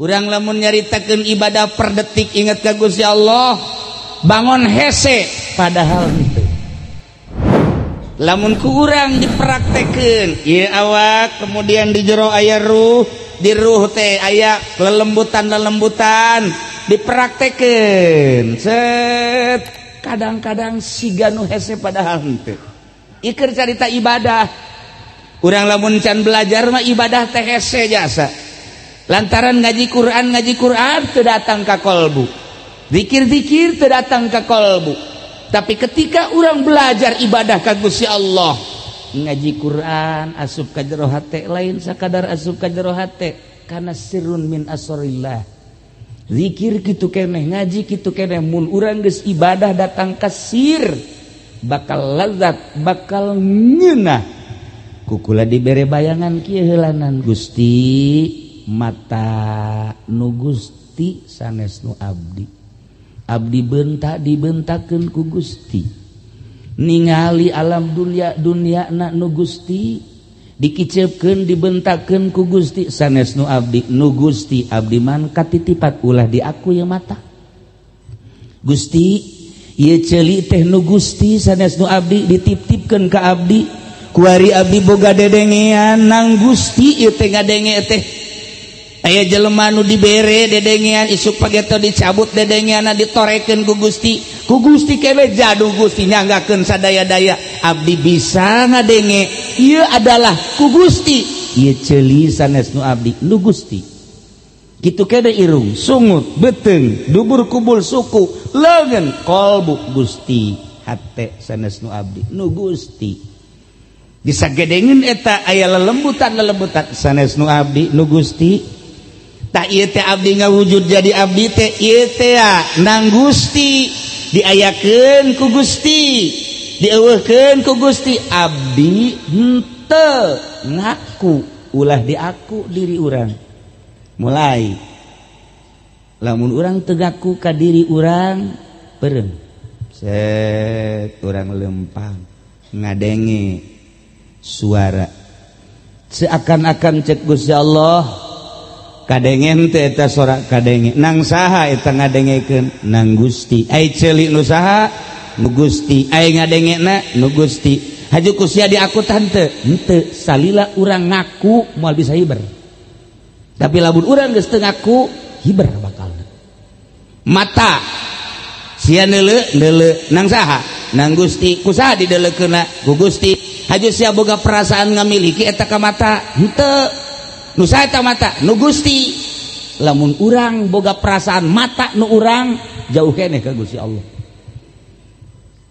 Urang lamun nyaritakeun ibadah per detik inget ka Gusti Allah, bangun hese padahal henteu. Lamun ku urang dipraktekeun ieu awak, kemudian di jero aya ruh, di ruh teh aya lelembutan-lelembutan dipraktekeun. Set kadang-kadang siga nu hese padahal henteu. Ieu carita ibadah. Urang lamun can belajar mah ibadah teh hese jasa. Lantaran ngaji Quran teu datang ka kolbu, zikir-zikir teu datang ka kolbu. Tapi ketika orang belajar ibadah ka Gusti Allah, ngaji Quran asup ka jero hate, lain sakadar asup ka jero hate, kana sirrun min asrillah. Zikir kitu keneh, ngaji kitu keneh, mun urang geus ibadah datang ka sir, bakal lazat, bakal ngeunah. Kukula dibere bayangan kieu heulanan Gusti, mata nu Gusti sanes nu abdi, abdi bentak dibentakeun ku Gusti, ningali alam dunia dunia na nu Gusti dikicepkeun dibentakeun ku Gusti sanes nu abdi, nu Gusti abdi man katitipat ulah di aku ya mata Gusti, ieu ceuli teh nu Gusti sanes nu abdi dititipkeun ka abdi, kuari abdi boga dedengean nang Gusti ieu teh ngadenge teh. Aya jelema nu dibere dedengean isuk pageto dicabut dedengeanna ditorekeun ku Gusti, ku Gusti kebe jadu Gusti nyanggakeun sadaya-daya abdi bisa ngadenge ieu adalah ku Gusti, ieu ceuli sanes nu abdi nu Gusti. Kitu kebe irung sungut beuteung dubur kubul suku leungeun kolbu Gusti, hate sanes nu abdi nu Gusti. Disagedengeun eta aya lelembutan-lelembutan sanes nu abdi nu Gusti. Tak ieu teh abdi ngawujud jadi abdi teh ieu teh nang Gusti, diayakeun ku Gusti, dieuweuhkeun ku Gusti, abdi henteu ngaku ulah diaku diri urang. Mulai lamun urang teu ngaku ka diri urang peureum set urang lempang ngadenge suara seakan-akan cek Gusti Allah kadengen teh eta sora kadenge nang saha eta ngadengekeun nang Gusti, ai ceuli nu saha nu Gusti, ai ngadengena nu Gusti. Haju ku sia diaku tante henteu salila urang ngaku moal bisa hiber, tapi lamun urang geus teu ngaku hiber bakalna. Mata sia neuleu neuleu nang saha nang Gusti, ku saha dideulekeunna ku Gusti. Haju sia boga perasaan ngamiliki eta ka mata henteu, nu saha eta mata nu Gusti. Lamun urang boga perasaan mata nu urang jauh keneh ka Gusti Allah,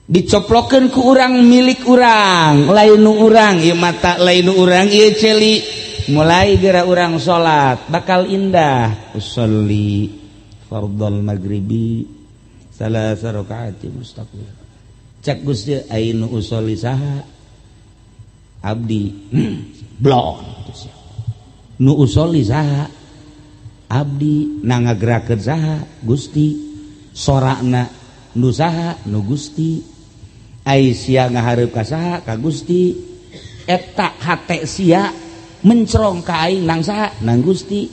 dicoplokeun ku urang milik urang, lain nu urang ieu mata, lain nu urang ieu ceuli. Mulai geura urang salat bakal indah, usolli fardhal maghribi salasa rakaati mustaqbil. Cek Gusti ai nu usolli saha abdi blok nu usolli saha abdi, na ngagerakeun saha Gusti, sorakna nu saha nu Gusti, ai sia ngahareup ka saha ka Gusti, eta hate sia mencerong ka aing nang saha nang Gusti,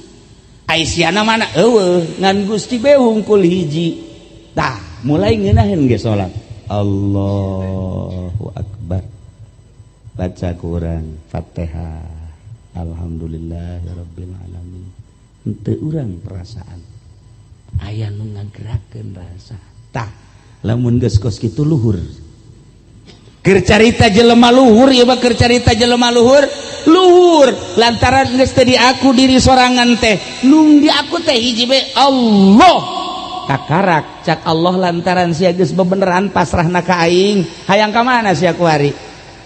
ai siana mana eueuh ngan Gusti be hungkul hiji. Tah mulai ngeunaheun ge salat Allahu akbar, baca Quran Fatihah alhamdulillahirabbil alamin, henteu urang perasaan aya nu ngagerakeun rasa. Tah lamun geus kos kitu luhur keur carita jelema luhur ieu mah, keur carita jelema luhur luhur lantaran geus teu diaku diri sorangan teh, nu diaku teh hiji be Allah. Kakarak cak Allah lantaran sia geus bebeneran pasrahna ka aing, hayang ka mana sia kuari,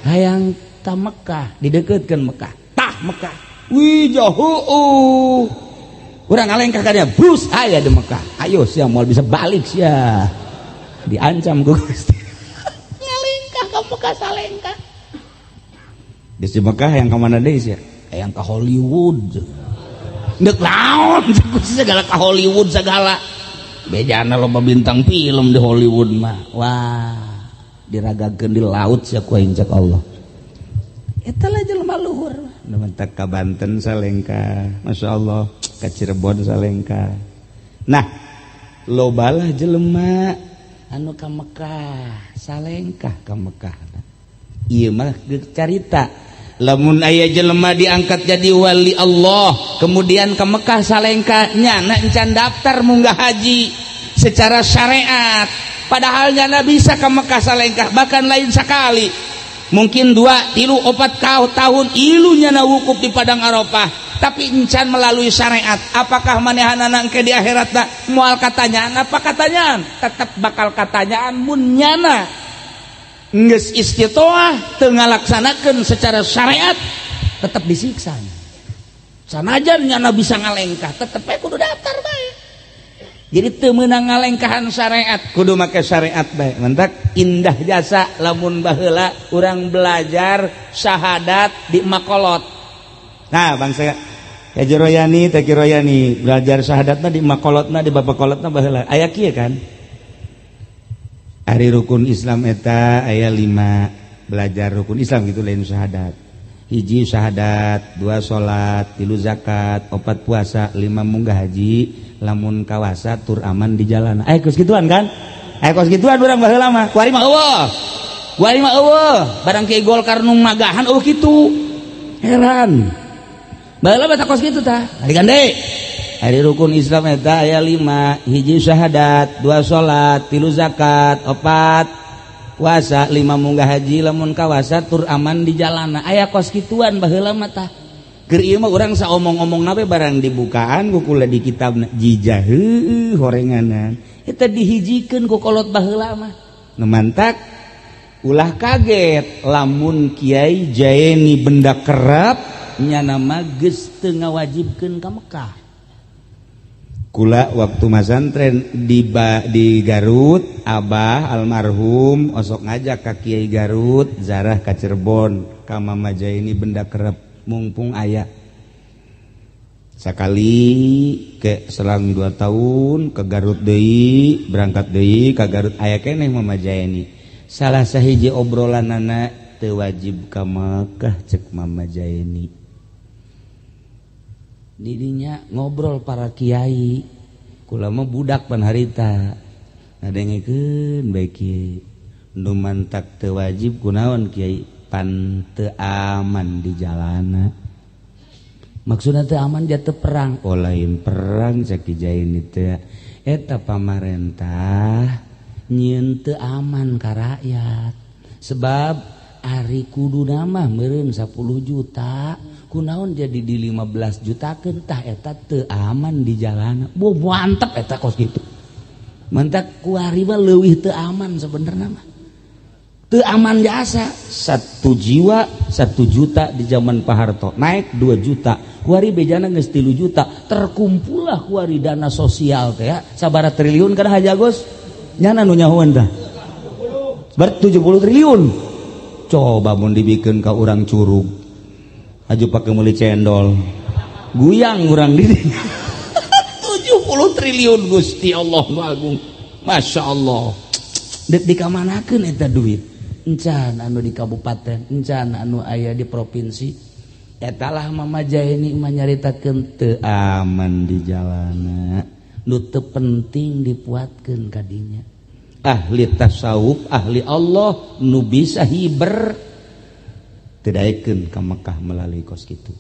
hayang ka Mekah, dideukeutkeun Mekah. Tah Mekah wih jauh urang ngalengkah ka dia bus aya di Mekah, ayo sia moal bisa balik sia, diancam ku Gusti. Ngalengkah ka Mekah salengkah geus di Mekah hayang ka mana deui sia, hayang ka Hollywood. Deuk naon segala ka Hollywood segala, bejana loba bintang film di Hollywood mah. Wah diragakeun di laut sia ku aing cak Allah. Eta lah jelema luhur. Nu mentak ka Banten salengkah, Masya Allah, ka Cirebon salengkah. Nah, lobalah jelema anu ka Mekah, salengkah ka Mekah. Ieu mah carita. Lamun aya jelema diangkat jadi wali Allah, kemudian ke Mekah salengkah, nyana encan daftar munggah haji secara syariat. Padahal nyana bisa ke Mekah salengkah, bahkan lain sekali. Mungkin 2, 3, 4 tahun ilu nyana wukuf di Padang Arafah, tapi encan melalui syariat. Apakah manehanana engke di akhiratna moal katanyaan? Apa katanyaan? Tetap bakal katanyaan mun nyana geus istitoah teu ngalaksanakeun secara syariat, tetap disiksa. Sanajan nyana bisa ngalengkah, tetep bae kudu daftar bae. Jadi teu meunang ngalengkahan syariat, kudu make syariat bae. Mantak indah jasa lamun baheula urang belajar syahadat di makolot. Nah, bangsa ya Jeroyani, teh Kiroyani belajar syahadatna di makolotna, di bapak kolotna baheula. Aya kieu kan? Ari rukun Islam eta aya 5, belajar rukun Islam gitu lain syahadat. 1 syahadat, 2 salat, 3 zakat, 4 puasa, 5 munggah haji, lamun kawasa tur aman di jalan. Aya kos gituan kan? Aya kos gituan urang baheula mah. Kuari mah eueuh. Kuari mah eueuh. Barang kieu Golkar nu magahan eueuh kitu. Heran. Baheula mah kos kitu tah. Ari gande. Ari rukun Islam eta aya 5, 1 syahadat, 2 salat, 3 zakat, 4 puasa, 5 munggah haji, lamun kawasa tur aman di jalana. Aya kos kituan baheula mah tah. Keur ieu mah urang saomong-omongna we barang dibukaan ku kula di kitabna jijah heueuh horenganan. Eta dihijikeun ku kolot baheula mah. Nu mantak ulah kaget lamun Kiai Jaeni benda kerap nyana mah geus teu ngawajibkeun ka Mekah. Kula waktu masantren di Garut, abah almarhum osok ngajak ka Kiai Garut zarah ka Cirebon ka Mama Jaini benda kerep mumpung aya. Sakali ke selang 2 tahun ke Garut deui, berangkat deui ka Garut aya keneh Mama Jaini. Salah sahiji obrolanana teu wajib ka Mekah cek Mama Jaini. Didinya ngobrol para kiai, kula mah budak pan harita ngadengekeun bae kiai. Nu mantak teu wajib kunaon kiai, pan teu aman di jalana. Maksudna teu aman jatuh perang. Oh lain perang cek Kiai teh. Eta pamarentah nyieun teu aman ka rakyat. Sebab ari kuduna mah meureun 10 juta. Kunaon jadi di 15 juta tah eta teu aman di jalan. Bo mantep eta kos gitu. Mantak kuari mah leuwih teu aman sebenarnya mah. Teu aman jasa 1 jiwa 1 juta di zaman Pak Harto naik 2 juta. Kuari bejana geus 3 juta. Terkumpullah kuari dana sosial teh ya sabaraha triliun kana Haji Agus? Nyana nu nyahoan tah. Berarti 70 triliun. Coba mun dibikeun ka urang curug. Aju pakai meuli cendol guyang urang di 70 triliun Gusti Allah nu agung. Masya Allah. Dek dikamanakeun eta duit? Encan anu di kabupaten, encan anu aya di provinsi. Eta lah Mama Jaini mah nyaritakeun teu aman di jalana. Nu teu penting dipuatkeun ka dinya. Ahli tasawuf, ahli Allah nu bisa hiber tedaekeun ka Mekah melalui kos kitu.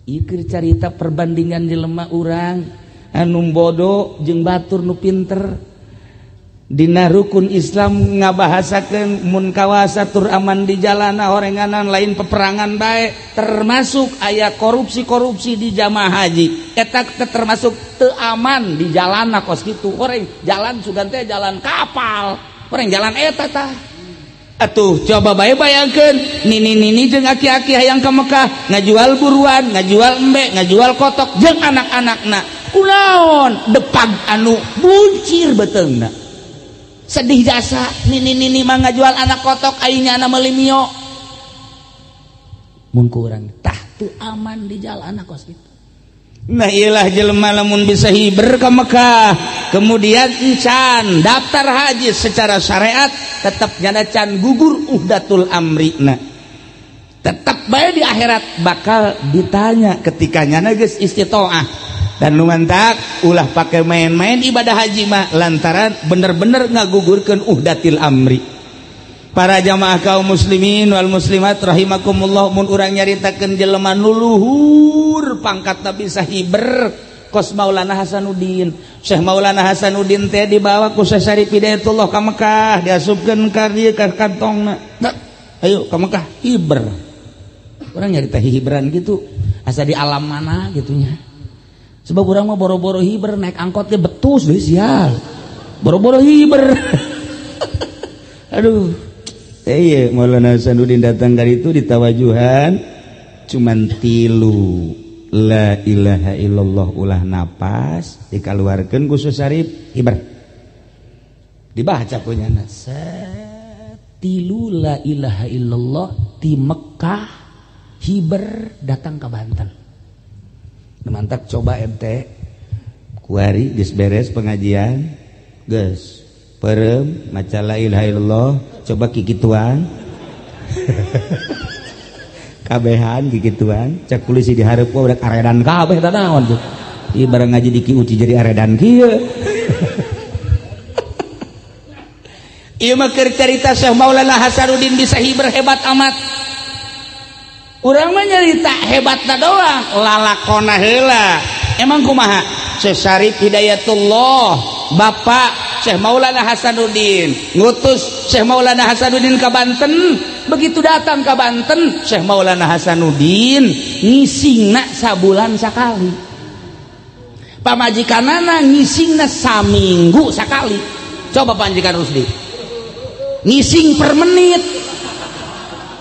Ieu keur carita perbandingan jelema urang anu bodoh jeung batur nu pinter. Dina rukun Islam ngabahasakeun mun kawasa tur aman di jalana horenganan lain peperangan bae, termasuk aya korupsi-korupsi di jamaah haji. Eta termasuk teu aman di jalana kos kitu. Horeng jalan sugan teh jalan kapal, horeng jalan eta tah. Atuh coba bae bayangkeun nini-nini jeung aki-aki hayang ka Mekah ngajual buruan, ngajual embe, ngajual kotok jeung anak-anakna. Kunaon depag anu buncir beuteungna. Sedih jasa nini-nini mah ngajual anak kotok ai nyana meuli mio. Mun ku urang tah teu aman di jalan kos kitu. Nah iyalah jelema lamun bisa hiber ke Mekah, kemudian encan daftar haji secara syariat, tetap nyana can gugur uhdatul amrina. Tetap bae di akhirat bakal ditanya ketika nyana geus istitoah. Dan nu mantak ulah pakai main-main ibadah haji mah lantaran bener-bener ngagugurkeun uhdatil amri. Para jamaah kaum muslimin wal muslimat rahimakumullah, mun urang nyaritakeun jelema nu luhur pangkatna bisa hiber kos Maulana Hasanuddin. Syekh Maulana Hasanuddin teh dibawa ku Syekh Syarif Hidayatullah ka Mekah, diasupkeun ka dieu ka kantongna. Ayo ka Mekah hiber. Urang nyarita hiberan gitu asa di alam mana gitunya. Sebab urang mah boro-boro hiber naik angkot ge betus deui sial. Boro-boro hiber. Aduh. Iya, Maulana Hasanuddin datang kali itu ditawajuhan cuman tilu la ilaha illallah ulah napas dikaluarkeun ku Syekh Syarif hiber. Dibaca punyana tilu la ilaha illallah di Mekah hiber datang ke Banten. Mantak coba ente kuari geus beres pengajian geus perem maca la ilaha illallah coba kikituan kabehan kikituan cek polisi di hareup udah aredan kabeh tah naon tuh ieu barang ngaji di Ki Uci jadi aredan kieu. Ieu mah keur carita Syekh Maulana Hasanuddin bisa hiber hebat amat. Urang mah nyarita hebatna doang lalakona heula. Emang kumaha Syekh Syarif Hidayatullah bapak Syekh Maulana Hasanuddin ngutus Syekh Maulana Hasanuddin ke Banten. Begitu datang ke Banten Syekh Maulana Hasanuddin ngisingna sabulan sakali, pamajikanana ngisingna saminggu sakali. Coba panjikan Rusdi ngising per menit,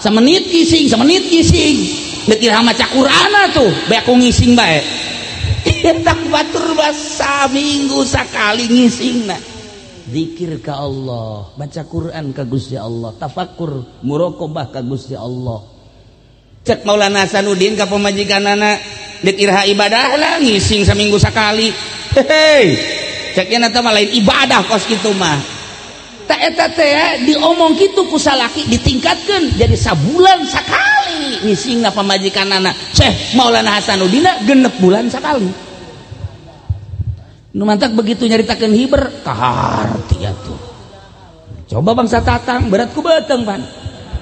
semenit ngising, semenit ngising. Deuk iraha maca Qur'ana tuh bae ku ngising bae. Eta batur saminggu sakali ngisingna. Zikir ka Allah, baca Quran ka Gusti Allah, tafakur muraqabah ka Gusti Allah. Cek Maulana Hasanuddin ka pamajikanana deuk iraha ibadahna ngising saminggu sakali. Hei, cek nya eta mah lain ibadah kos kitu mah. Tak eta teh diomong kitu ku salaki ditingkatkeun jadi sabulan sakali ngisingna pamajikanana. Syekh Maulana Hasanuddin genep bulan sakali. Nu mantak begitu nyaritakeun hiber kaharti atuh. Coba bangsa tatang berat ku beuteung pan.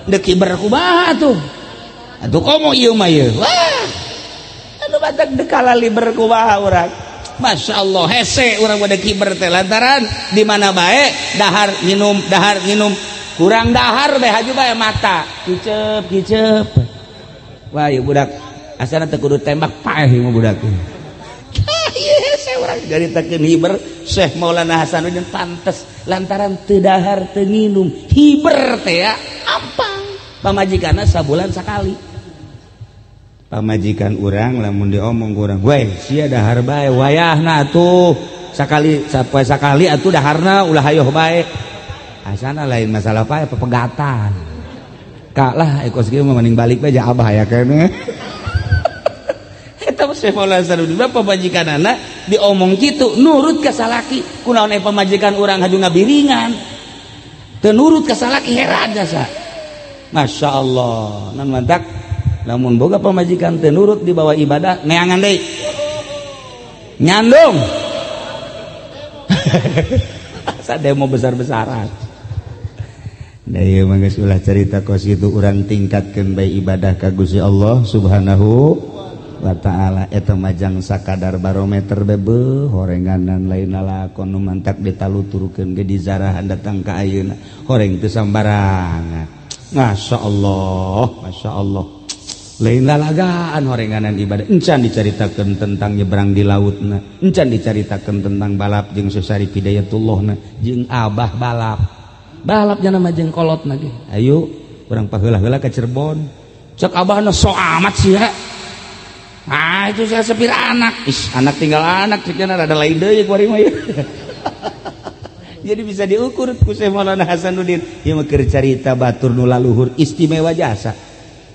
Deuk hiber kumaha atuh? Atuh komo ieu mah ieu. Wah. Anu mantak deuk kalaliber kumaha urang. Masya Allah hese urang pada kiber teh lantaran di mana bae dahar minum kurang dahar bae haju bae mata kicep kicep. Wah ieu budak asana teu kudu tembak paeh ieu mah budak. Hese urang nyaritakeun hiber Syekh Maulana Hasanuddin pantes lantaran teu dahar teu nginum hiber teh ya ampang pamajikanna sabulan sakali. Pamajikan urang lamun diomong ku urang, "Weh, sia dahar bae wayahna atuh. Sakali sapoe sakali atuh daharna ulah hayoh bae." Asana lain masalah pae pepegatan. Kak lah kos kieu mah mending balik bae ja abah ya keneh. Eta Syekh Maulana Hasanuddin pamajikanana diomong kitu nurut ka salaki. Kunaon eh pamajikan urang haju ngabiringan. Teu nurut ka salaki heran jasa. Masya Allah, nan mantak lamun boga pamajikan teu nurut di bawah ibadah neangan deui nyandung. Asa demo besar-besaran. Da ieu mah geus ulah carita kos kitu urang tingkatkeun bae ibadah ka Gusti Allah Subhanahu wa taala. Eta majang sakadar barometer bebe horenganan lain lalakon nu mantak ditaluturkeun ge dizarahan datang ka ayeuna horeng teu sambarangan. Masya Allah, Masya Allah. Lain lalagaan horenganan ibadah. Encan dicaritakeun tentang nyebrang di lautna, encan dicaritakeun tentang balap jeung Syekh Syarif Hidayatullahna jeung abah balap. Balapnya nama jeung kolotna ge. Ayo urang paheula-heula ka Cirebon. Cek abahna so amat sih ya. Ah itu saya sepir anak. Ih, anak tinggal anak cekna rada lain deui kuari mah. Jadi bisa diukur ku Syekh Maulana Hasanuddin. Ieu mah keur carita batur nu laluhur istimewa jasa.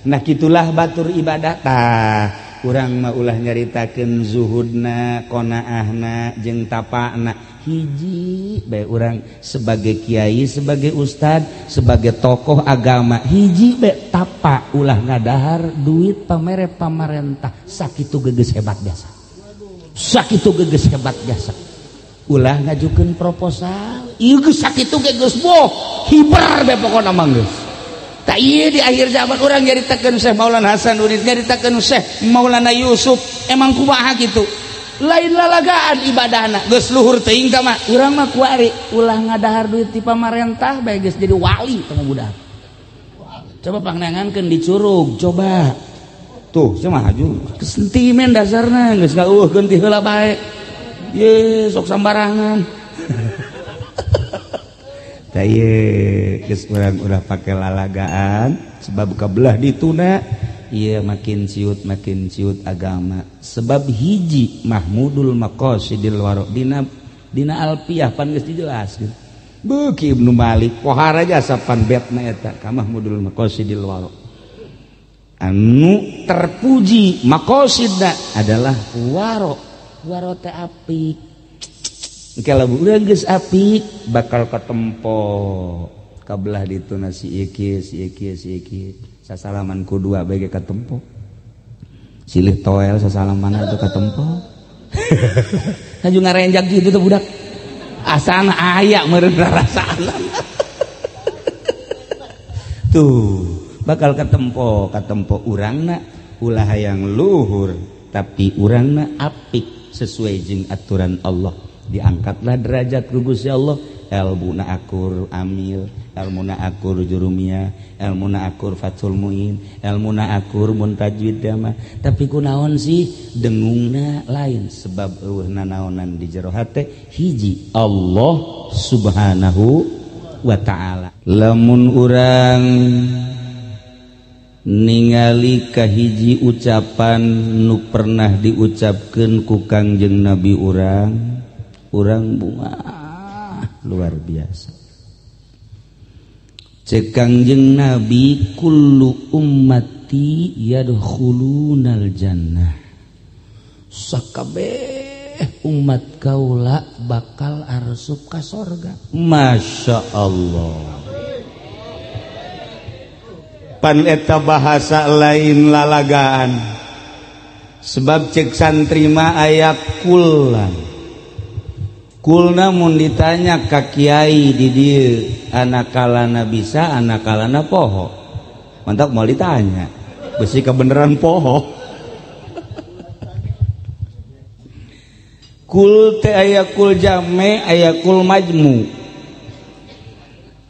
Nah gitulah batur ibadah. Tah Urang mah ulah nyaritakeun zuhudna, qanaahna jeung tapana. Hiji bae urang sebagai kiai, sebagai ustad, sebagai tokoh agama, hiji bae tapa ulah ngadahar duit pamere pamarentah. Sakitu geus hebat jasa. Sakitu geus hebat jasa. Ulah ngajukeun proposal, ieu geus sakitu ge geus boh, hiber bae pokona mah geus. Tak iya di akhir zaman orang nyaritakeun Syekh Maulana Hasanuddin, nyaritakeun Syekh Maulana Yusuf, emang kumaha kitu? Lain lalagaan ibadahna, geus luhur teuing tah mah. Urang mah kuari ulah ngadahar duit ti pamarentah bae geus jadi wali teh budak. Coba pangnangankeun di Curug, coba. Tuh, sia mah haju. Sentimen dasarna geus ngaueuhkeun ti heula bae. Ye, sok sambarangan. Tah ieu geus urang ulah pake lalagaan sebab kabelah dituna ieu makin ciut agama. Sebab hiji mahmudul maqasidil waro dina dina alfiah pan geus dijelaskeun. Beuki Ibnu Malik pohara jasa pan betna eta ka mahmudul maqasidil waro. Anu terpuji maqasidna adalah waro. Waro teh apik. Kalau urang geus apik bakal katempo kabelah dituna si iki si iki si iki sasalaman ku dua bae katempo silih toel sasalaman atuh katempo haju ngarenjak kitu tuh budak asana aya meureun rarasaan tuh bakal katempo katempo urangna ulah hayang luhur tapi urangna apik sesuai jeung aturan Allah. Diangkatlah derajat ku Gusti Allah, ilmuna akur amil, ilmuna akur jurumiyah, ilmuna akur fathul muin, ilmuna akur muntajwid mah. Tapi kunaon sih dengungna lain sebab eueuh nanaonan di jero hate hiji Allah Subhanahu wa ta'ala. Lamun urang ningali kahiji ucapan nu pernah diucapkeun ku Kangjeng Nabi urang, urang bunga luar biasa. Cek Kangjeng Nabi kullu ummati yadkhulunal jannah. Sakabeh umat kaula bakal arsup ka sorga. Masya Allah. Pan eta bahasa lain lalagaan. Sebab cek santri mah aya kullan. Kulna mun ditanya ka kiai di dieu anakalana bisa anakalana poho. Mantap mau ditanya. Besi kebenaran poho. Kul teh aya kul jame aya kul majmu.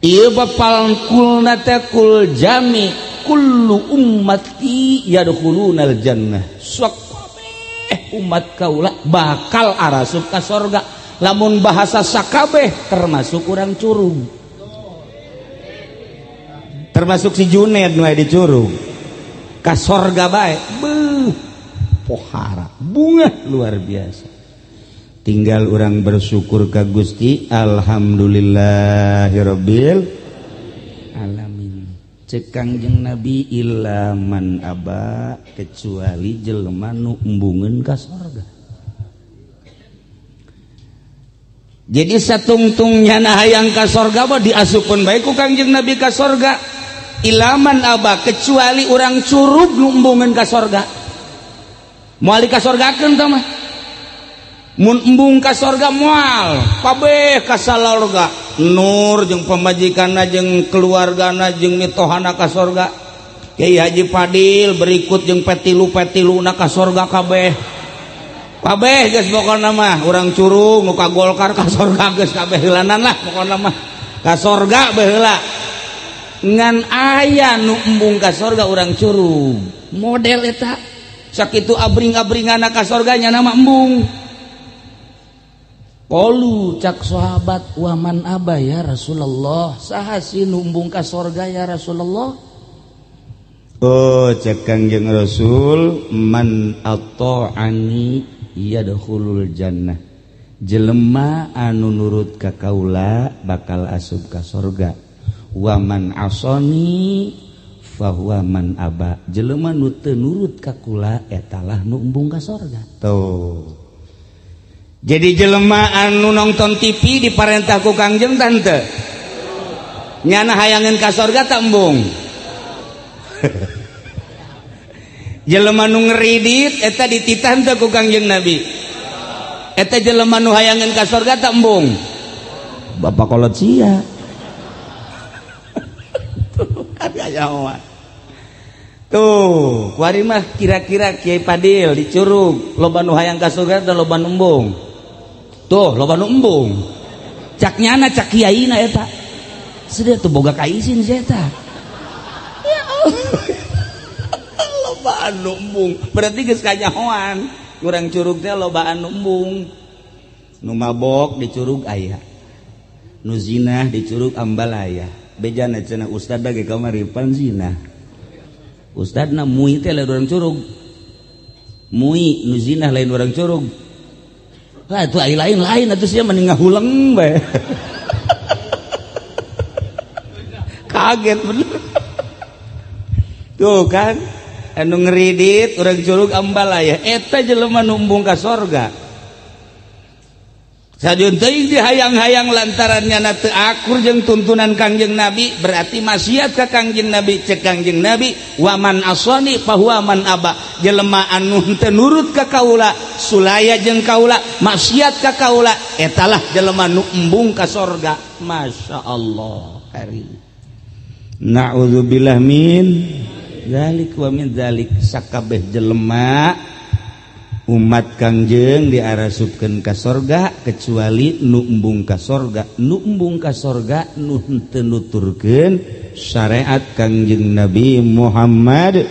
Ieu bapal kulna teh kul jami kullu ummati yadkhulunal jannah. Sok umat kaula bakal arasup ka sorga. Lamun bahasa sakabeh termasuk urang Curug. Termasuk si Juned nu aya di Curug. Ka sorga bae. Beuh, pohara, bunga luar biasa. Tinggal orang bersyukur ka Gusti, alhamdulillahirabbil alamin. Cek Kangjeng Nabi illa man aba, kecuali jelema nu embungeun ka sorga. Jadi satungtungnya nah hayang ka sorga mah diasupkeun bae ku Kangjeng Nabi ka sorga. Ilaman aba, kecuali orang Curug nu embungeun ka sorga. Moal dikasorgakeun tah mah. Mun embung ka sorga moal, kabeh ka salorga. Nur jeung pamajikanna jeung keluargana jeung mitohana ka sorga. Kiai Haji Fadil berikut jeung petilu-petiluna ka sorga kabeh. Kabeh geus pokona mah urang Curug nu ka Golkar ka sorga geus kabeh heulanan lah pokona mah. Ka sorga bae heula. Ngan aya nu embung ka sorga urang Curug. Model eta sakitu abring-abringana ka sorga nya nama embung. Qalu cak sahabat waman aba ya Rasulullah, saha sih nu embung ka sorga ya Rasulullah? Oh cek Kangjeng Rasul, man ata'ani yadkhulul jannah. Jelema anu nurut ka kaula bakal asup ka sorga. Waman asani fahuwa man aba jelema nu teu nurut ka kula etalah nu embung ka sorga. Tuh. Jadi jelema anu nonton TV diparentah ku Kangjeng tante. Nyana hayangeun ka sorga tak embung. Jelema nu ngeridit eta dititah teu ku Kangjeng Nabi. Eta jelema nu hayangeun ka sorga tak embung. Bapak kolot sia. Tuh kan aya. Tuh, kuari mah kira-kira Kiai Padil di Curug loba nu hayang ka surga dan loba nu embung. Tuh, loba nu embung. Cak nyana cak kiaina eta. Sedia tuh boga kaisin si eta. Ya Allah. Loba anu embung. Berarti geus kanyahoan. Urang Curug teh loba anu embung. Nu mabok di Curug aya. Nu zina di Curug ambalaya. Bejana cenah ustad ge kamari pan zina. Ustadna mui teh lain urang Curug. Mui nu zina lain urang Curug. Lah atuh ai lain-lain atuh sia mending ngahuleng bae. Kaget bener. Tuh kan anu ngeridit urang Curug ambalaya eta jelema nu embung ka sorga. Sajun teuing dihayang-hayang lantaran nyana teu akur jeung tuntunan Kangjeng Nabi berarti maksiat ka Kangjeng Nabi. Cek Kangjeng Nabi wa man asani fahuwa man aba jelema anu teu nurut ka kaula sulaya jeung kaula maksiat ka kaula etalah jelema nu embung ka sorga. Masya Allah hari na'udzubillah min dzalik wa min dzalik. Sakabeh jelema umat Kangjeng diarasupkeun ka sorga kecuali nu embung ka sorga. Nu embung ka sorga nu henteu nuturkeun syariat Kangjeng Nabi Muhammad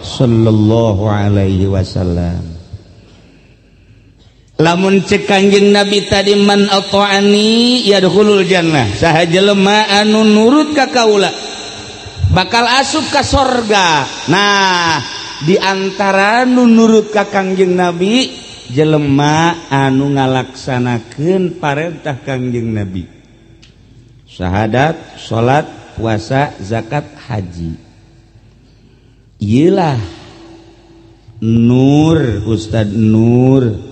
sallallahu alaihi wasallam. Lamun cek Kangjeng Nabi tadi man ata'ani yadkhulul jannah, saha jelema anu nurut ka kaula bakal asup ka sorga. Nah, di antara nu nurut ka Kangjeng Nabi jelema anu ngalaksanakeun parentah Kangjeng Nabi, syahadat, salat, puasa, zakat, haji. Iyalah Nur Ustad Nur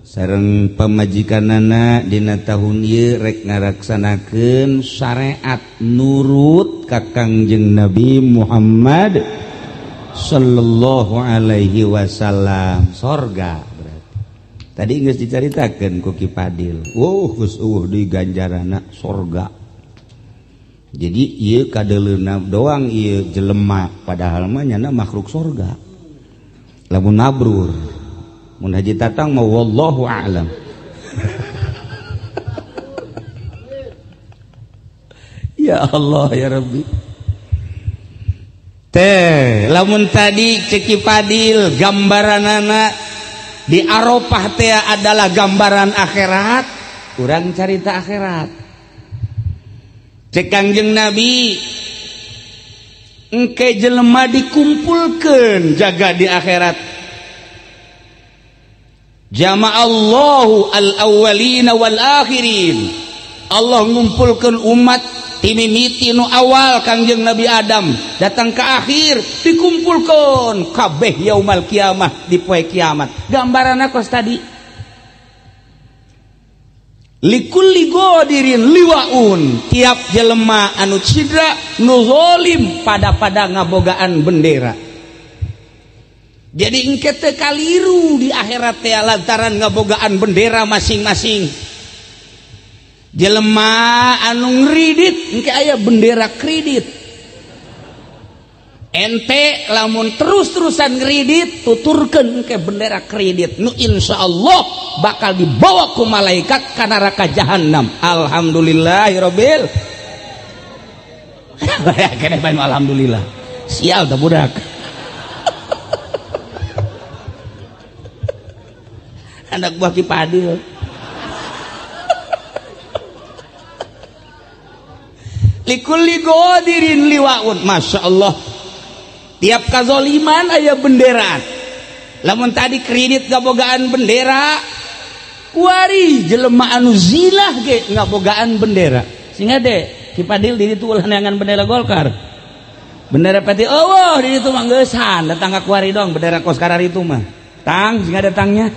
sareng pamajikanana dina tahun ieu rek ngalaksanakeun syariat nurut ka Kangjeng Nabi Muhammad sallallahu alaihi wasallam. Sorga berarti tadi geus dicaritakeun ku Ki Padil. Wuh geus eueuh deui ganjarana sorga. Jadi ieu kadeuleuna doang ieu jelema padahal mah nyana makhluk sorga. Lamun mabrur mun Haji Tatang mah wallahu a'lam. Ya Allah ya Rabbi. Teh lamun tadi ceki Padil gambaranana di Arafah teh adalah gambaran akhirat, urang carita akhirat. Cek Kangjeng Nabi engke jelema dikumpulkeun jaga di akhirat. Jama'allahu al-awwalina wal akhirin. Allah ngumpulkeun umat timimiti nu awal Kangjeng Nabi Adam datang ke akhir dikumpulkan kabeh yaumal kiamah di poe kiamat. Gambaranna kos tadi likulli godirin liwaun, tiap jelema anu cidra nu zalim pada-pada ngabogaan bendera. Jadi engke teu kaliru di akhirat teh lantaran ngabogaan bendera masing-masing. Jelema anu ngridit engke aya bendera kredit. Ente lamun terus-terusan ngridit tuturkeun engke bendera kredit nu insyaallah bakal dibawa ku malaikat ka neraka jahanam. Alhamdulillahirabbil alamin. Alhamdulillah. Sial teh budak. Anak buah Ki Padil. Likulli godirin liwaun. Masya Allah. Tiap kazoliman aya benderaan. Lamun tadi kredit ngabogaan bendera, kuari jelema anu zilah ge ngabogaan bendera. Sehingga deh Ki Padil diri tuh ulah neangan bendera Golkar. Bendera peti eueuh di ditu mah geusan datang ka kuari dong bendera kos kararitu mah. Tang sing datangnya.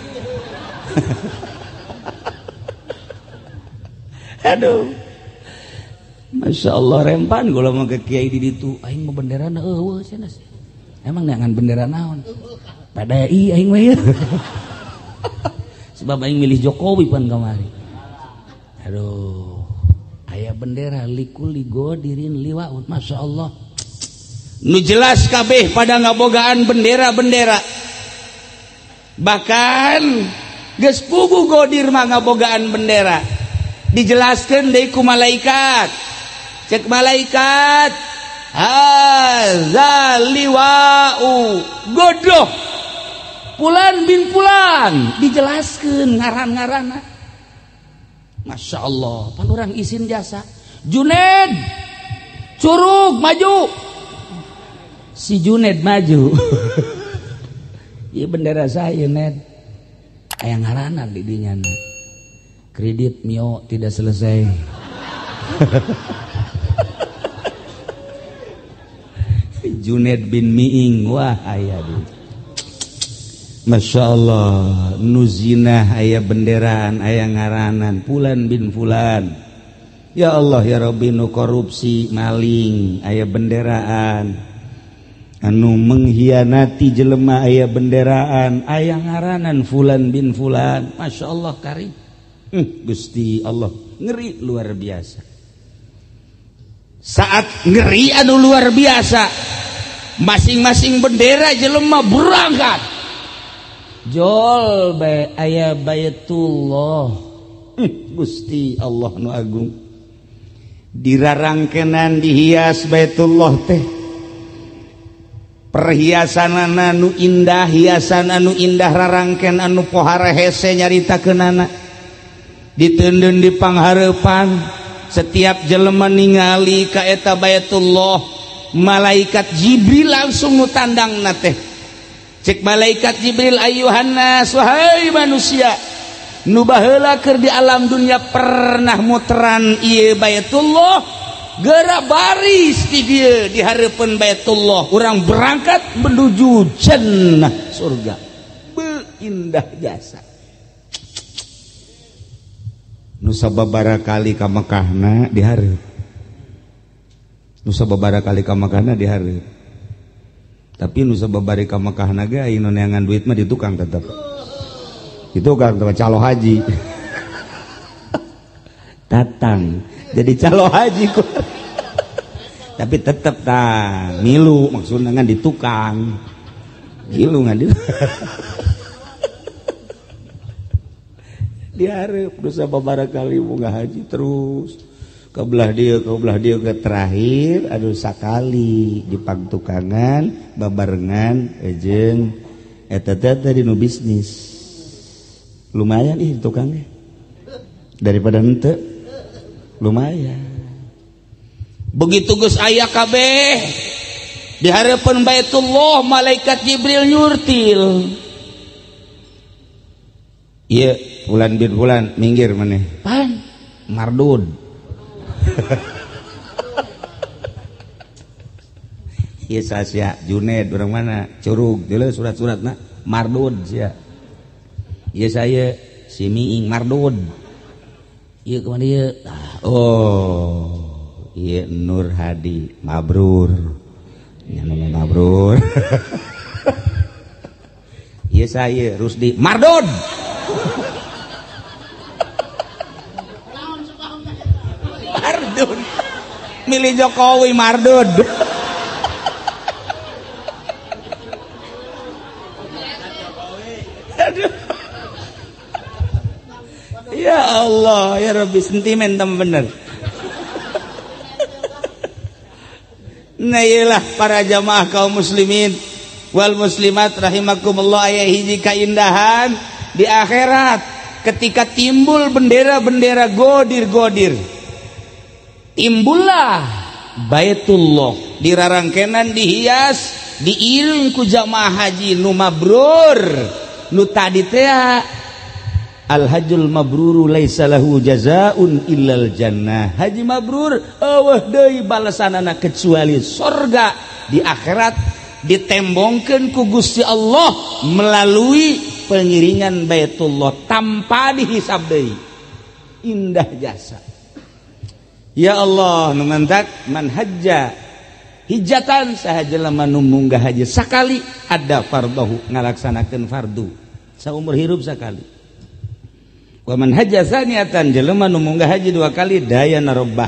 Aduh. Masya Allah rempan gula mah ke kiai di ditu aing mah benderana eueuh cenah. Emang neangan bendera naon? PDI aing mah ieu. Sebab aing milih Jokowi pan kamari. Aduh, aya bendera likuli godirin liwaun. Masya Allah. Nu jelas kabeh pada ngabogaan bendera-bendera. Bahkan geus puguh godir mah ngabogaan bendera. Dijelaskeun deui ku malaikat. Cek malaikat, hadza liwa'u godoh pulan bin pulan, dijelaskeun ngaran-ngaranna. Masya Allah, pan urang isin jasa. Juned curug maju. Si Juned maju. Ieu bendera saya Ned. Aya ngaranan di dinya. Kredit Mio tidak selesai. Juned bin Miing, wah aya di. Masya Allah, nuzinah aya benderaan, aya ngaranan, fulan bin fulan. Ya Allah ya Rabbi, nu korupsi, maling, aya benderaan. Anu mengkhianati jelema aya benderaan, aya ngaranan fulan bin fulan. Masya Allah karim. Gusti Allah ngeri luar biasa. Saat ngeri anu luar biasa, masing-masing bendera jelema berangkat. Jol bae aya Baitullah. Gusti Allah nu agung. Dirarangkenan dihias Baitullah teh. Perhiasanana nu indah, hiasan anu indah rarangken anu pohara hese nyaritakeunana. Diteundeun di panghareupan, setiap jelema ningali ka eta Baitullah, malaikat Jibril langsung nu tandangna teh. Cek malaikat Jibril, ayyuhannas, wahai manusia, nu baheula keur di alam dunia pernah muteran ieu Baitullah, geura baris di dieu di hareupeun Baitullah, urang berangkat menuju jannah surga. Beindah jasa. Nu sababaraha kali ka Mekahna dihareup. Nu sababaraha kali ka Mekahna dihareup. Tapi nu sababaraha ka Mekahna ge aya nu neangan duit mah di tukang tetep. Di tukang tetep calo haji. Datang jadi calo haji ku. Tapi tetep tah milu maksudna ngan di tukang. Milu ngan di dihareup dosa babaraha kali bunga haji terus kebelah dia ke terakhir aduh sakali di pangtukangan babarengan jeung eta teh tadi nu bisnis lumayan ih tukangnya daripada henteu lumayan. Begitu geus aya kabeh di hareupeun Baitullah, malaikat Jibril nyurtil. Iya, bulan bin bulan minggir maneh. Pan mardud. Ieu sia Juned urang mana? Curug, deuleu surat-suratna mardud sia. Ieu saya si Miing mardud. Ieu kumaha ieu? Oh, ieu Nur Hadi mabrur. Nya nama mabrur. Ieu saya Rusdi mardud. Mardud. Milih Jokowi mardud. Aduh. Ya Allah, ya Rabbi, sentimen tem bener. Nah iyalah para jamaah kaum muslimin wal muslimat rahimakumullah, aya hiji kaindahan di akhirat ketika timbul bendera-bendera godir-godir, timbullah Baitullah dirarangkenan dihias diiring ku jamaah haji nu mabrur nu tadi teh al hajjul mabruru laisa lahu jazaun illal jannah. Haji mabrur eueuh deui balasanana kecuali surga. di akhirat ditembongkeun ku Gusti Allah melalui pengiringan Baitullah tanpa dihisab deui. Indah jasa. Ya Allah nu mantak man hajja hijatan saha jelema nu munggah haji sakali ada fardahu ngalaksanakeun fardu saumur hirup sakali. Wa man hajja tsaniatan jelema nu munggah haji dua kali dayana rabbah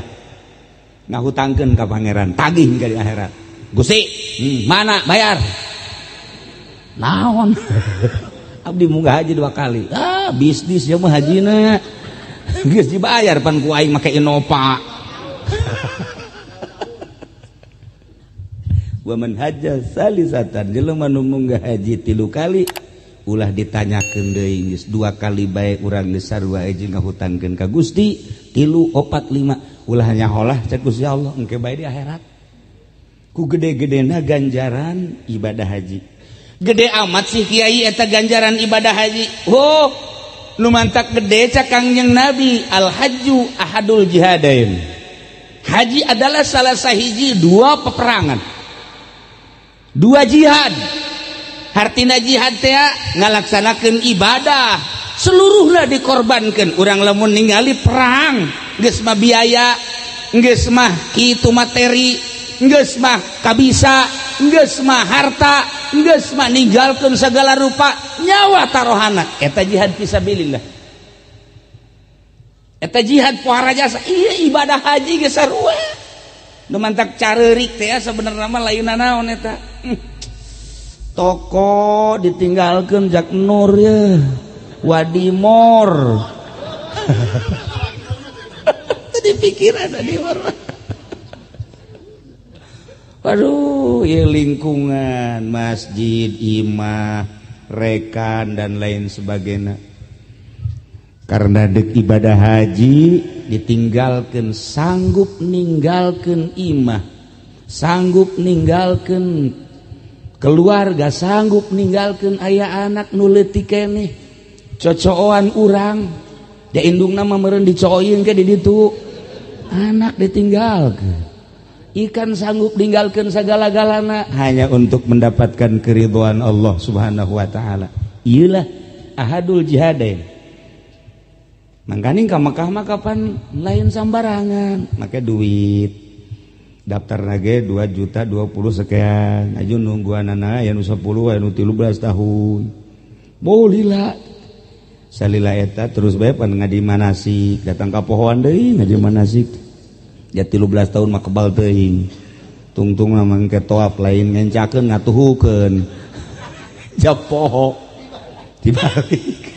ngahutangkeun ka pangeran tagih ka di akhirat. Gusti, mana bayar? Naon? Abdi munggah haji dua kali. Ah, bisnis ya mah hajina. Geus dibayar pan ku aing make Innova. Wa man hajja salisatan jelema nu munggah haji tilu kali ulah ditanyakeun deui geus dua kali bae urang geus sarua jeung ngahutangkeun ka Gusti 3 4 5 ulah nyaholah cek Gusti Allah engke bae di akhirat. Ku gede-gedena ganjaran ibadah haji. Gede amat sih kiai eta ganjaran ibadah haji. Oh, nu mantak gede cak Kangjeng Nabi al hajju ahadul jihadain. Haji adalah salah sahiji dua peperangan. Dua jihad. Hartina jihad teh ngalaksanakeun ibadah, seluruhna dikorbankeun. Urang lamun ningali perang, geus mah biaya, geus mah kitu materi, geus mah kabisa, geus mah harta, geus mah ninggalkeun segala rupa nyawa tarohana. Eta jihad fisabilillah. Eta jihad pohara jasa. Iya ibadah haji geus sarua. Nu mantak careurik teh sebenarna mah lain naon eta. Toko ditinggalkeun jak nur ye. Wadimor. Tadi pikiran Wadimor. Waduh, ya lingkungan, masjid, imah, rekan dan lain sebagainya. Karena dek ibadah haji ditinggalkan, sanggup ninggalkan imah, sanggup ninggalkan keluarga, sanggup ninggalkan ayah anak nu leutik keneh. Cocoan urang, da indungna mah meureun dicoin ke di ditu. Anak ditinggalkan. Ikan sanggup ninggalkan segala-galana hanya untuk mendapatkan keridhaan Allah Subhanahu wa taala. Iyalah ahadul jihadain. Mangkaning ka Mekah mah kapan lain sambarangan, make duit. Daftar lagi 2 juta 20 sekian. Aju nungguanana aya nu 10 aya nu 13 tahun. Bolila. Salila eta terus bae pan ngadi manasik, datang ka pohoan deui ngadi manasik. Ya 13 tahun mah kebal teuing. Tungtung mah mangke toap lain ngencakeun ngatuhukeun. Japoho dibalik.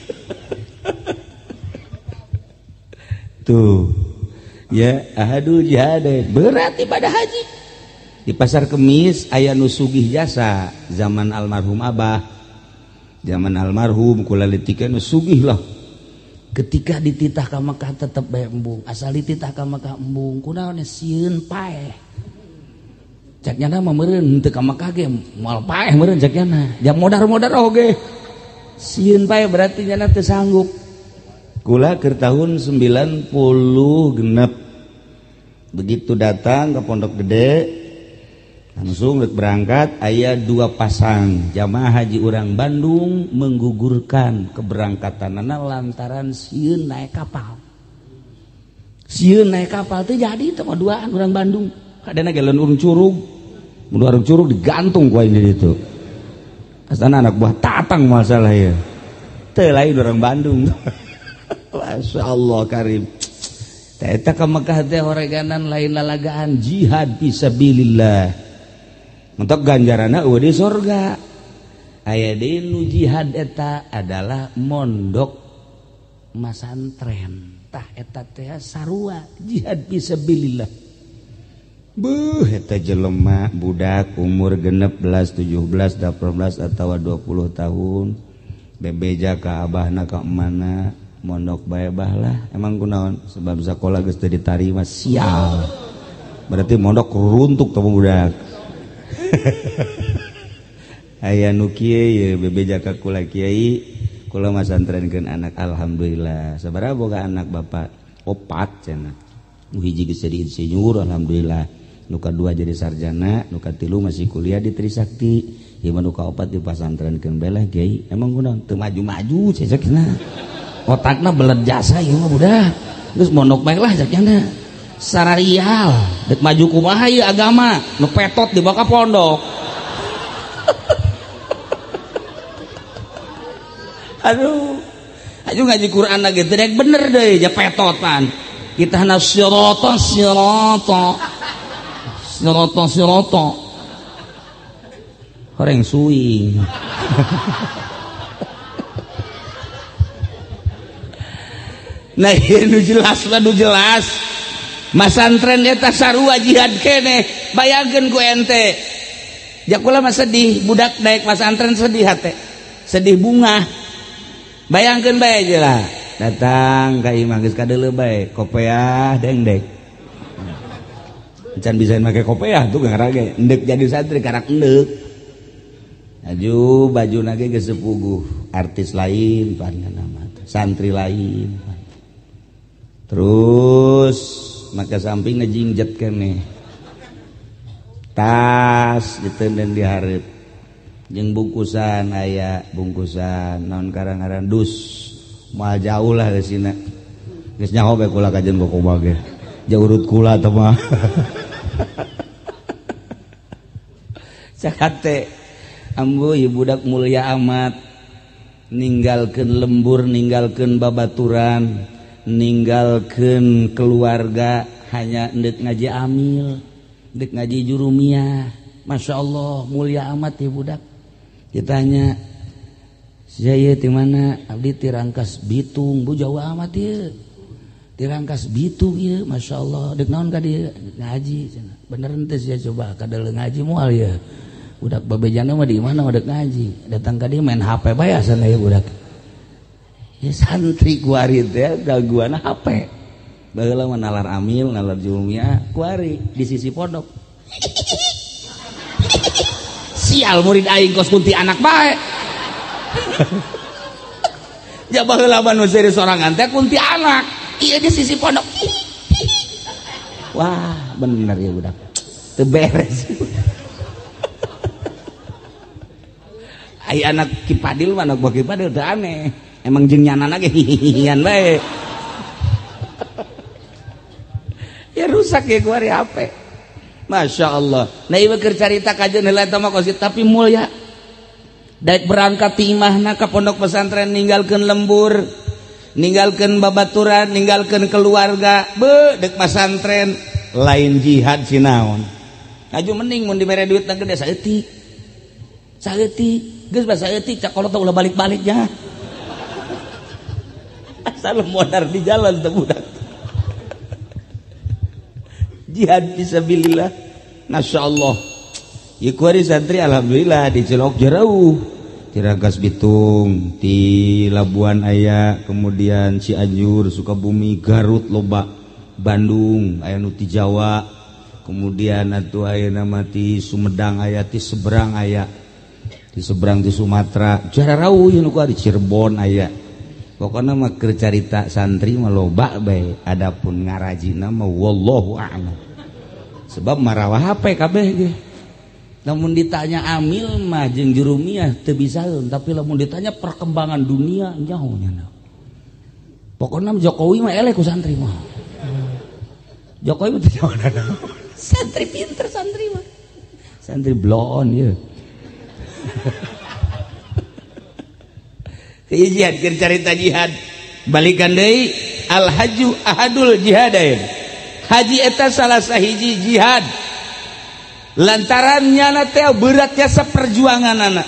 Tuh. Ya ahadul jihad berat ibadah haji. Di pasar Kemis aya nu sugih jasa zaman almarhum Abah. Zaman almarhum kula leutik nu sugih lah. Ketika dititah ka Mekah tetep bae embung, asal dititah ka Mekah embung, kunaon sieun paeh. Cak nyana mah meureun henteu ka Mekah ge moal paeh meureun cak nyana. Jam modar-modar oge. Sieun paeh berarti nyana teu sanggup. Kula keur tahun 90 genep. Begitu datang ke Pondok Gede langsung berangkat aya dua pasang jamaah haji urang Bandung menggugurkan keberangkatanana lantaran sieun naik kapal. Sieun naik kapal teh jadi teh mah duaan urang Bandung. Kadana ge laun urang curug. Mun urang curug digantung ku aing di ditu. Asana anak buah tatang masalah ieu. Teu lain urang Bandung. Masya Allah karim. Eta ka Mekah teh horeganan lain lalagaan jihad fisabilillah. Untuk ganjaranna eueuh di surga. Aya deui nu jihad eta adalah mondok masantren. Tah eta teh sarua jihad fisabilillah. Beuh eta jelema budak umur 16, 17, 18 atawa 20 tahun bebeja ka abahna ka emana mondok bae bah lah. Emang kunaon sebab sakola geus teu ditarima sial. Berarti mondok runtuk teh budak. Aya nu kieu ye bebeja ka kula kiai kula masantrenkeun anak alhamdulillah. Sabaraha boga anak bapak? Opat cenah. Nu hiji geus jadi insinyur alhamdulillah. Nu kadua jadi sarjana, nu katilu masih kuliah di Trisakti, ieu mah nu kaopat di pasantrenkeun bae lah kiai. Emang kunaon teu maju-maju cecekna. Otakna belet jasa ieu mah budak. Geus mondok bae lah cekna. Sararial, dek maju kumaha ieu agama, nu petot dibawa ka pondok. Aduh. Aju ngaji Quran lagi teu dek bener deui ja petotan. Kita hana sirata sirata. Sirata sirata. Horeng suing. Nah ieu nu jelas mah nu jelas. Masantren eta sarua jihad keneh. Bayangkeun ku ente. Jakula mah sedih, budak daek masantren sedih hate. Sedih bungah. Bayangkeun bae aja lah. Datang ka imah geus kadeuleu bae, kopeah dengdek. Can bisa make kopeah tuh ngarage, endek jadi santri karak endek. Aju bajuna ge geus sepuguh, artis lain pan nama, santri lain. Terus maka samping ngejingjet keneh. Tas ditenden di hareup. Jeung bungkusan aya bungkusan naon karang-karang dus. Moal jauh lah geus sina. Geus nyaho bae kula kajen kokoba ge. Jauh urut kula teh mah. Cakate ambu ieu budak mulia amat. Ninggalkeun lembur, ninggalkeun babaturan, ninggalkeun keluarga hanya endek ngaji amil, endek ngaji jurumiyah. Masya Allah mulia amat ya budak. Ditanya saya di mana? Abdi ti Rangkas Bitung, bu jauh amat ya. Ti Rangkas Bitung ya, masya Allah. Dek naon ka dieu ngaji cenah. Bener henteu sia coba kadeuleu ngaji moal ya. Budak babejana mah di mana dek ngaji. Datang ka dieu main HP bae asana ya budak. Ya santri kuari teh gangguan HP. Baheula mah nalar amil, nalar jurumiyah, kuari di sisi pondok. Sial murid aing kos kunti anak bae. Ja baheula mah nu seuri sorangan teh kunti anak. Ieu di sisi pondok. Wah, bener ya budak. Teu beres. Ai anak Ki Padil mah anak buah Ki Padil teu aneh. Emang jeung nyanana ge hihihian bae. Ya rusak ya kuari HP. Masya Allah. Nah ieu keur carita kajeun heula eta mah kosit tapi mulia. Daek berangkat ti imahna ka pondok pesantren ninggalkeun lembur, ninggalkeun babaturan, ninggalkeun keluarga, beuh deuk pesantren lain jihad sinaon. Aju mending mun dibere duit na gede saeutik. Saeutik, geus bae saeutik cak kolot ulah balik-balik nya. Asal modar di jalan teh budak. Jihad fisabilillah. Masya Allah. Ieu kuari santri alhamdulillah di Cilok jauh. Di Rangkas Bitung, di Labuan aya, kemudian Cianjur, Sukabumi, Garut loba, Bandung aya nu ti Jawa, kemudian atuh ayeuna mah ti Sumedang aya, ti seberang aya, ti seberang ti Sumatera, jararauh ieu nu kuari Cirebon aya. Pokona mah keur carita santri mah loba bae, adapun ngarajina mah wallahu a'lam. Sebab marawa HP kabeh ge. Lamun ditanya amil mah jeung jurumiyah teu bisaeun, tapi lamun ditanya perkembangan dunia nyaho nya. Pokona Jokowi mah eleh ku santri mah. Jokowi mah teu nyaho. Santri pinter santri mah. Santri bloon ieu. Ieu jihad keur carita jihad. Balikan deui al haju ahadul jihadain. Haji eta salah sahiji jihad. Lantaran nyana teh beratnya seperjuangan anak.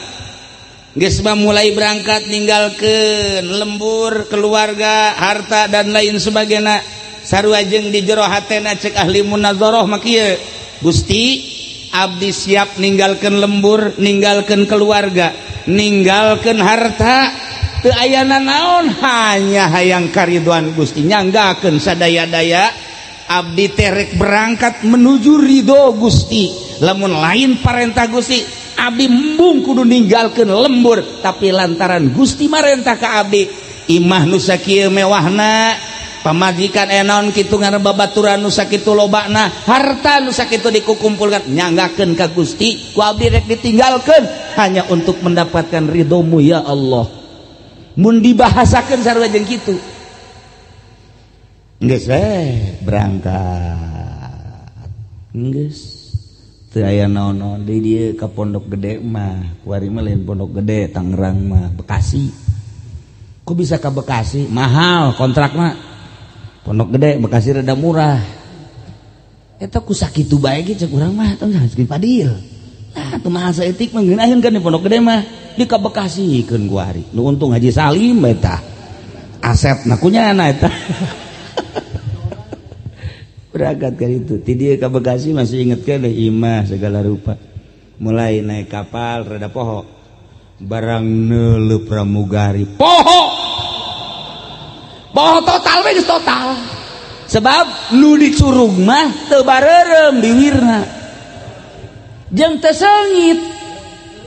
Geus mah mulai berangkat ninggalkeun lembur, keluarga, harta dan lain sebagainya. Sarua jeung di jero hatena cek ahli munazarah mah kieu. Gusti, abdi siap ninggalkeun lembur, ninggalkeun keluarga, ninggalkeun harta. Teu aya nanaon hanya hayang kariduan Gusti, nyanggakeun sadaya-daya abdi terek berangkat menuju ridho Gusti. Lamun lain parentah Gusti, abdi embung kudu ninggalkeun lembur, tapi lantaran Gusti marentah ka abdi, imah nu sakieu mewahna, Pamajikan aya naon kitu ngaran babaturan nu sakitu lobana, harta nu sakitu dikukumpulkan, nyanggakeun ka Gusti, ku abdi rek ditinggalkeun hanya untuk mendapatkan ridhomu ya Allah. Mun dibahasakeun sarua jeung kitu. Geus we berangkat. Geus teu aya naon-naon deui dieu ka Pondok Gede mah, kuari mah lain Pondok Gede, Tangerang mah, Bekasi. Kok bisa ka Bekasi? Mahal kontrakna. Pondok Gede Bekasi rada murah. Eta ku sakitu bae ge cek urang mah tong geus Padil. Lah teu mahal saeutik mah ngeunaheun kan di Pondok Gede mah. Di ka Bekasi keun ku ari. Nu untung Haji Salim eta. Asep na kunyana eta. Berangkat ka ditu. Ti dieu ka Bekasi masih inget keneh imah segala rupa. Mulai naik kapal rada poho. Barang neuleuh pramugari poho. Poho total we geus total. Sebab nu dicurug mah teu bareureum diwirna. Jeung teu seungit.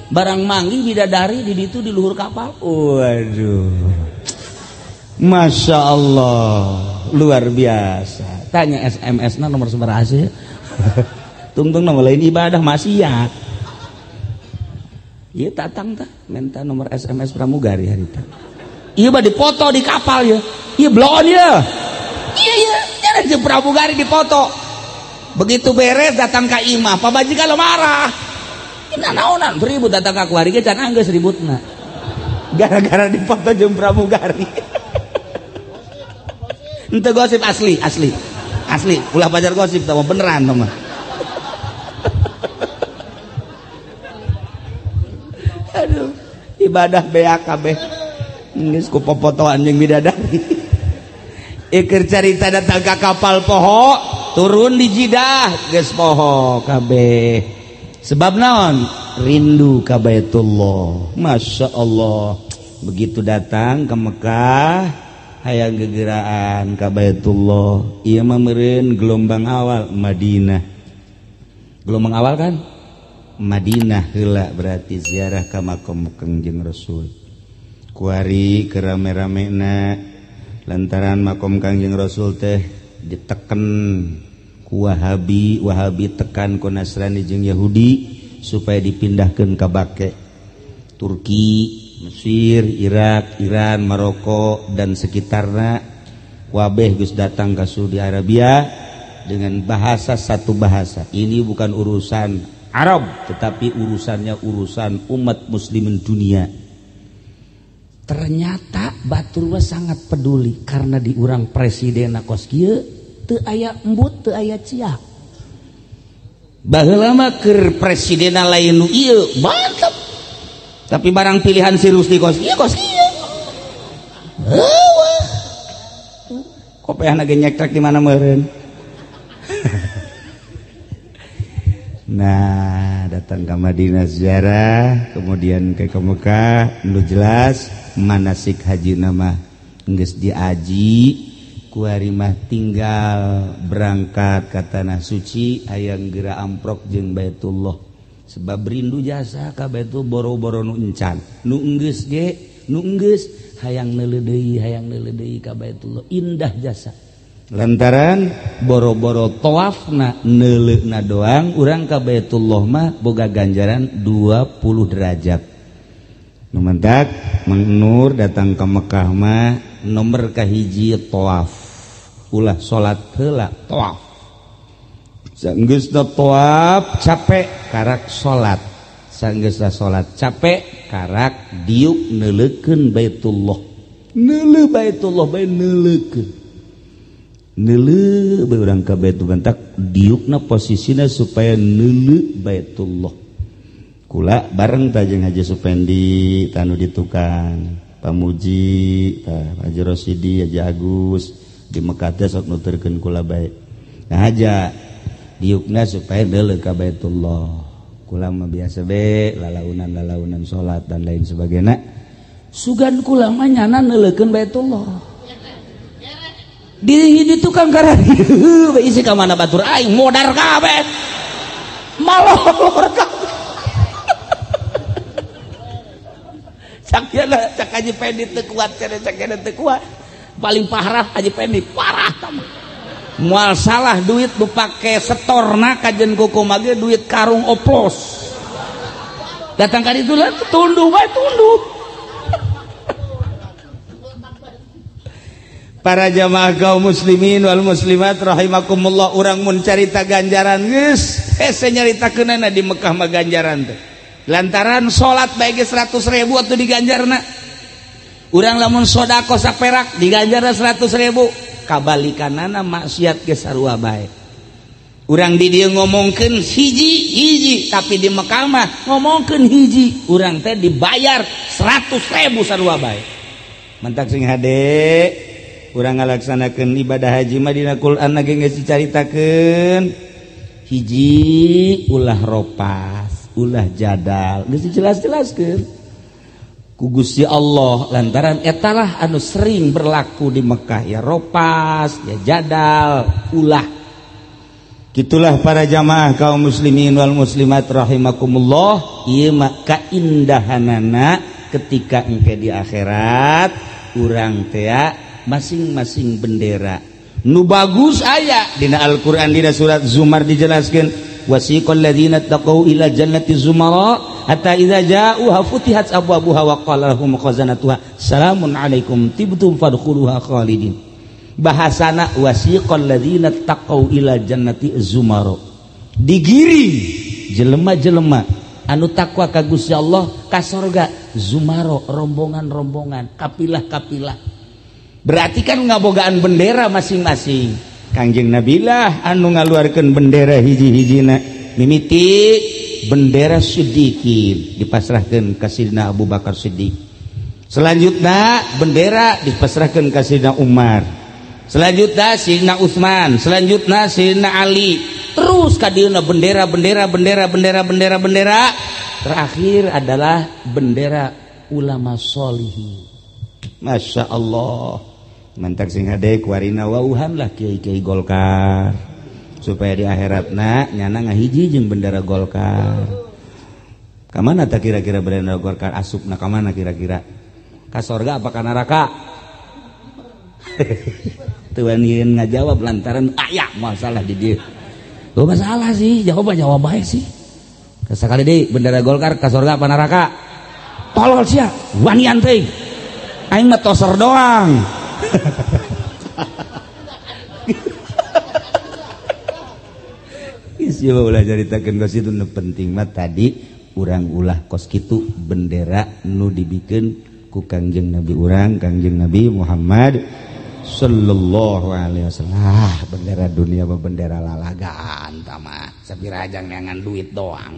Barang manggih bidadari di ditu di luhur kapal. Waduh. Masya Allah, luar biasa. Tanya SMS-na nomor sabaraha sih? Tungtung nomor lain ibadah maksiat. Ieu tatang tah minta nomor SMS pramugari harita. Ieu mah dipoto di kapal ya. Ieu bloon ya. Iya iya, jangan jeung pramugari dipoto. Begitu beres datang ka imah, pamajikan lo marah. Ina naonan ribut datang ka kuari ge can anggeus ributna. Gara-gara dipoto jeung pramugari. Henteu gosip asli, asli. Asli, ulah pacar gosip tah beneran tah mah. Aduh, ibadah beak kabeh. Geus ku popotoan jeung bidadari. Iker carita datang ka kapal poho, turun di Jidah, geus poho kabeh. Sebab naon? Rindu ka Baitullah. Masya Allah. Begitu datang ke Mekah, hayang gegeraan ka Baitullah. Ieu mah meureun gelombang awal Madinah. Gelombang awal kan? Madinah heula berarti ziarah ka makom Kangjeng Rasul. Kuari kerame-ramena lantaran makom Kangjeng Rasul teh diteken ku Wahabi, Wahabi tekan ku Nasrani jeung Yahudi supaya dipindahkeun ka Bake. Turki, Mesir, Irak, Iran, Maroko dan sekitarna wabeh geus datang ka Saudi Arabia dengan bahasa satu bahasa. Ini bukan urusan Arab tetapi urusannya urusan umat muslimin dunia. Ternyata batur sangat peduli karena diurang presiden kos kieu teu aya embut teu aya ciak. Baheula mah keur presidena lain nu ieu mantep. Tapi barang pilihan si Rusdi kos kieu kos kieu. Heueuh. Kopeahna ge nyekrek di mana meureun. Nah, datang ke Madinah ziarah, kemudian ke Mekah, nu jelas manasik haji nama geus diaji, kuari mah tinggal berangkat ka tanah suci hayang geura amprok jeung Baitullah. Sebab rindu jasa ka Baitul boro-boro nu encan, nu enggeus ge, nu enggeus hayang neuleuh deui ka Baitullah, indah jasa. Lantaran boro-boro tawafna neuleuna doang urang ka Baitullah mah boga ganjaran 20 derajat. Nu mantak Mang Nur datang ke Mekah mah nomor kahiji tawaf. Ulah salat heula tawaf. Sanggeusna tawaf capek karak salat. Sanggeusna salat capek karak diuk neuleukeun Baitullah. Neuleuh Baitullah bae neuleukeun. Neuleuh bae urang ka Baitul bentak diukna posisina supaya neuleuh Baitullah. Kula bareng ta jeung Haji Supendi tanu di tukang, Pamuji, tah Haji Rosidi, Haji Agus di Mekah teh sok nuturkeun kula bae. Nah haja diukna supaya neuleuh ka Baitullah. Kula mah biasa be lalaunan-lalaunan salat dan lain sebagainya. Sugan kula mah nyana neuleukeun Baitullah. Di tukang karari isi ka mana batur aing modar kabeh malor kabeh cak haji Pendi teu kuat cak teu kuat Paling parah Haji Pendi, parah tama. Moal salah duit nu pake setorna kajen kuku mage duit karung oplos. Datang ka ditu lah tunduh bae tunduh. Para jamaah kaum muslimin wal muslimat rahimakumullah, urang mun carita ganjaran geus hese nyaritakeunana di Mekah mah ganjaran teh. Lantaran salat bae ge 100.000 atuh diganjarna. Urang lamun sedekah saperak diganjarna 100.000, kabalikanana maksiat ge sarua bae. Urang di dieu ngomongkeun hiji-hiji, tapi di Mekah mah ngomongkeun hiji, urang teh dibayar 100.000 sarua bae. Mantak sing hade urang ngalaksanakeun ibadah haji mah dina Quran ge geus dicaritakeun hiji ulah ropas, ulah jadal, geus dijelas-jelaskeun ku Gusti Allah lantaran etalah anu sering berlaku di Mekah, ya ropas, ya jadal, ulah. Gitulah para jamaah kaum muslimin wal muslimat rahimakumullah, ieu mah kaindahanana ketika engke di akhirat urang teh masing-masing bendera nu bagus aya dina Al-Qur'an dina surat Zumar dijelaskeun wasiqal ladzina taqau ila jannati zumara hatta idza ja'uha futihat abwabuha wa qala lahum khazanatuha salamun alaikum tibtum fadkhuluha khalidin. Bahasana wasiqal ladzina taqau ila jannati zumara, digiring jelema-jelema anu takwa ka Gusti Allah ka sorga zumaro, rombongan-rombongan, kapilah-kapilah. Berarti kan ngabogaan bendera masing-masing. Kangjeng Nabilah anu ngaluarkeun bendera hiji-hijina mimiti bendera Siddiqin dipasrahkeun ka Sidina Abu Bakar Siddiq. Selanjutnya bendera dipasrahkeun ka Sidina Umar. Selanjutnya Sidina Utsman, selanjutnya Sidina Ali. Terus ka dieuna bendera bendera bendera bendera bendera bendera. Terakhir adalah bendera ulama solihin. Masya Allah. Mantak sing hade kuarina wauhan lah kiai-kiai Golkar supaya di akhiratna nyana ngahiji jeung bendera Golkar. Ka mana tah kira-kira bendera Golkar asupna ka mana kira-kira? Ka sorga apa ka neraka? Teu wanian ngajawab lantaran aya masalah di dieu. Oh masalah sih, jawab jawab bae sih. Sakali deui bendera Golkar ka sorga apa neraka? Tolol sia, wanian teh. Aing mah toser doang. Geus ulah caritakeun kos itu nu penting mah tadi urang ulah kos kitu bendera nu dibikeun ku Kangjeng Nabi urang, Kangjeng Nabi Muhammad sallallahu alaihi wasallam. Ah, bendera dunia mah bendera lalagaan tah mah sapirajang neangan duit doang.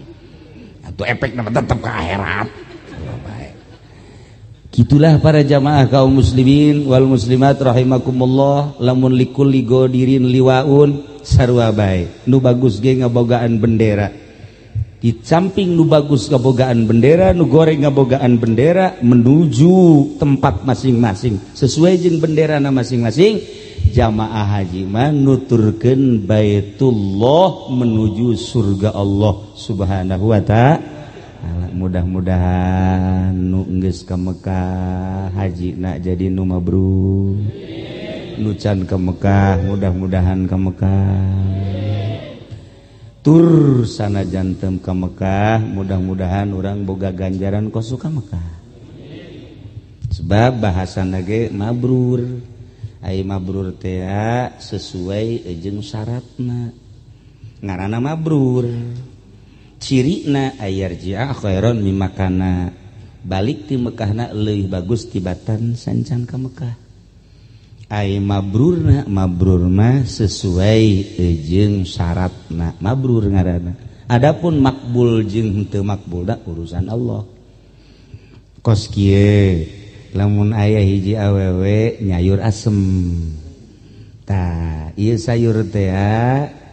Atuh efekna mah tetep ka akhirat. Baik. Gitulah para jamaah kaum muslimin wal muslimat rahimakumullah, lamun likulli godirin liwaun sarua bae. Nu bagus ge ngabogaan bendera. Di samping nu bagus ngabogaan bendera, nu goreng ngabogaan bendera menuju tempat masing-masing sesuai jeung benderana masing-masing. Jamaah haji mah nuturkeun Baitullah menuju surga Allah Subhanahu wa ta'ala. Mudah-mudahan nu geus ka Mekah haji nak jadi nu mabrur, nu can ka Mekah mudah-mudahan ka Mekah, tur sanajan teu ka Mekah mudah-mudahan urang boga ganjaran kos ka Mekah. Sebab bahasana ge mabrur, ai mabrur teh sesuai jeung syaratna, ngaranna mabrur. Cirina ayarji'a khairon mimakana, balik ti Mekahna leuwih bagus tibatan sancan ka Mekah. Ai mabrurna mabrur mah sesuai jeung syaratna mabrur ngaranna. Adapun makbul jeung henteu makbulna urusan Allah. Kos kieu lamun aya hiji awewe nyayur asem, tah ieu sayur teh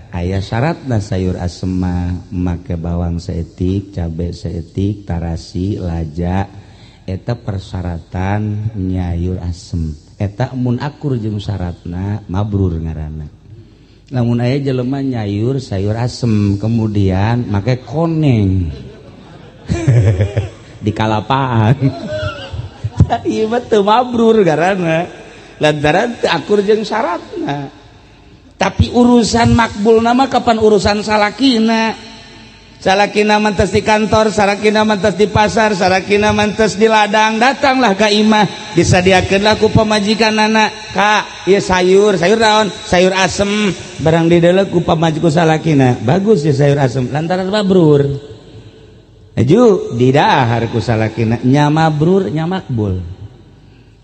aya syaratna sayur asem mah make bawang saeutik, cabe saeutik, tarasi, laja, eta persyaratan nyayur asem. Eta mun akur jeung syaratna mabrur ngaranna. Lamun aya jelema nyayur sayur asem kemudian make koneng di kalapaan, ieu mah teu mabrur ngaranna. Lantaran teu akur jeung syaratna. Tapi urusan makbul nama kapan urusan salakina. Salakina mantes di kantor, salakina mantes di pasar, salakina mantes di ladang, datanglah ka imah, disadiakeunlah ku pamajikan anak. Kak, ieu sayur, sayur naon? Sayur asem, barang dideuleu ku pamajikan salakina. Bagus ya sayur asem, lantaran mabrur. Aju didahar ku salakina, nya mabrur, nya makbul.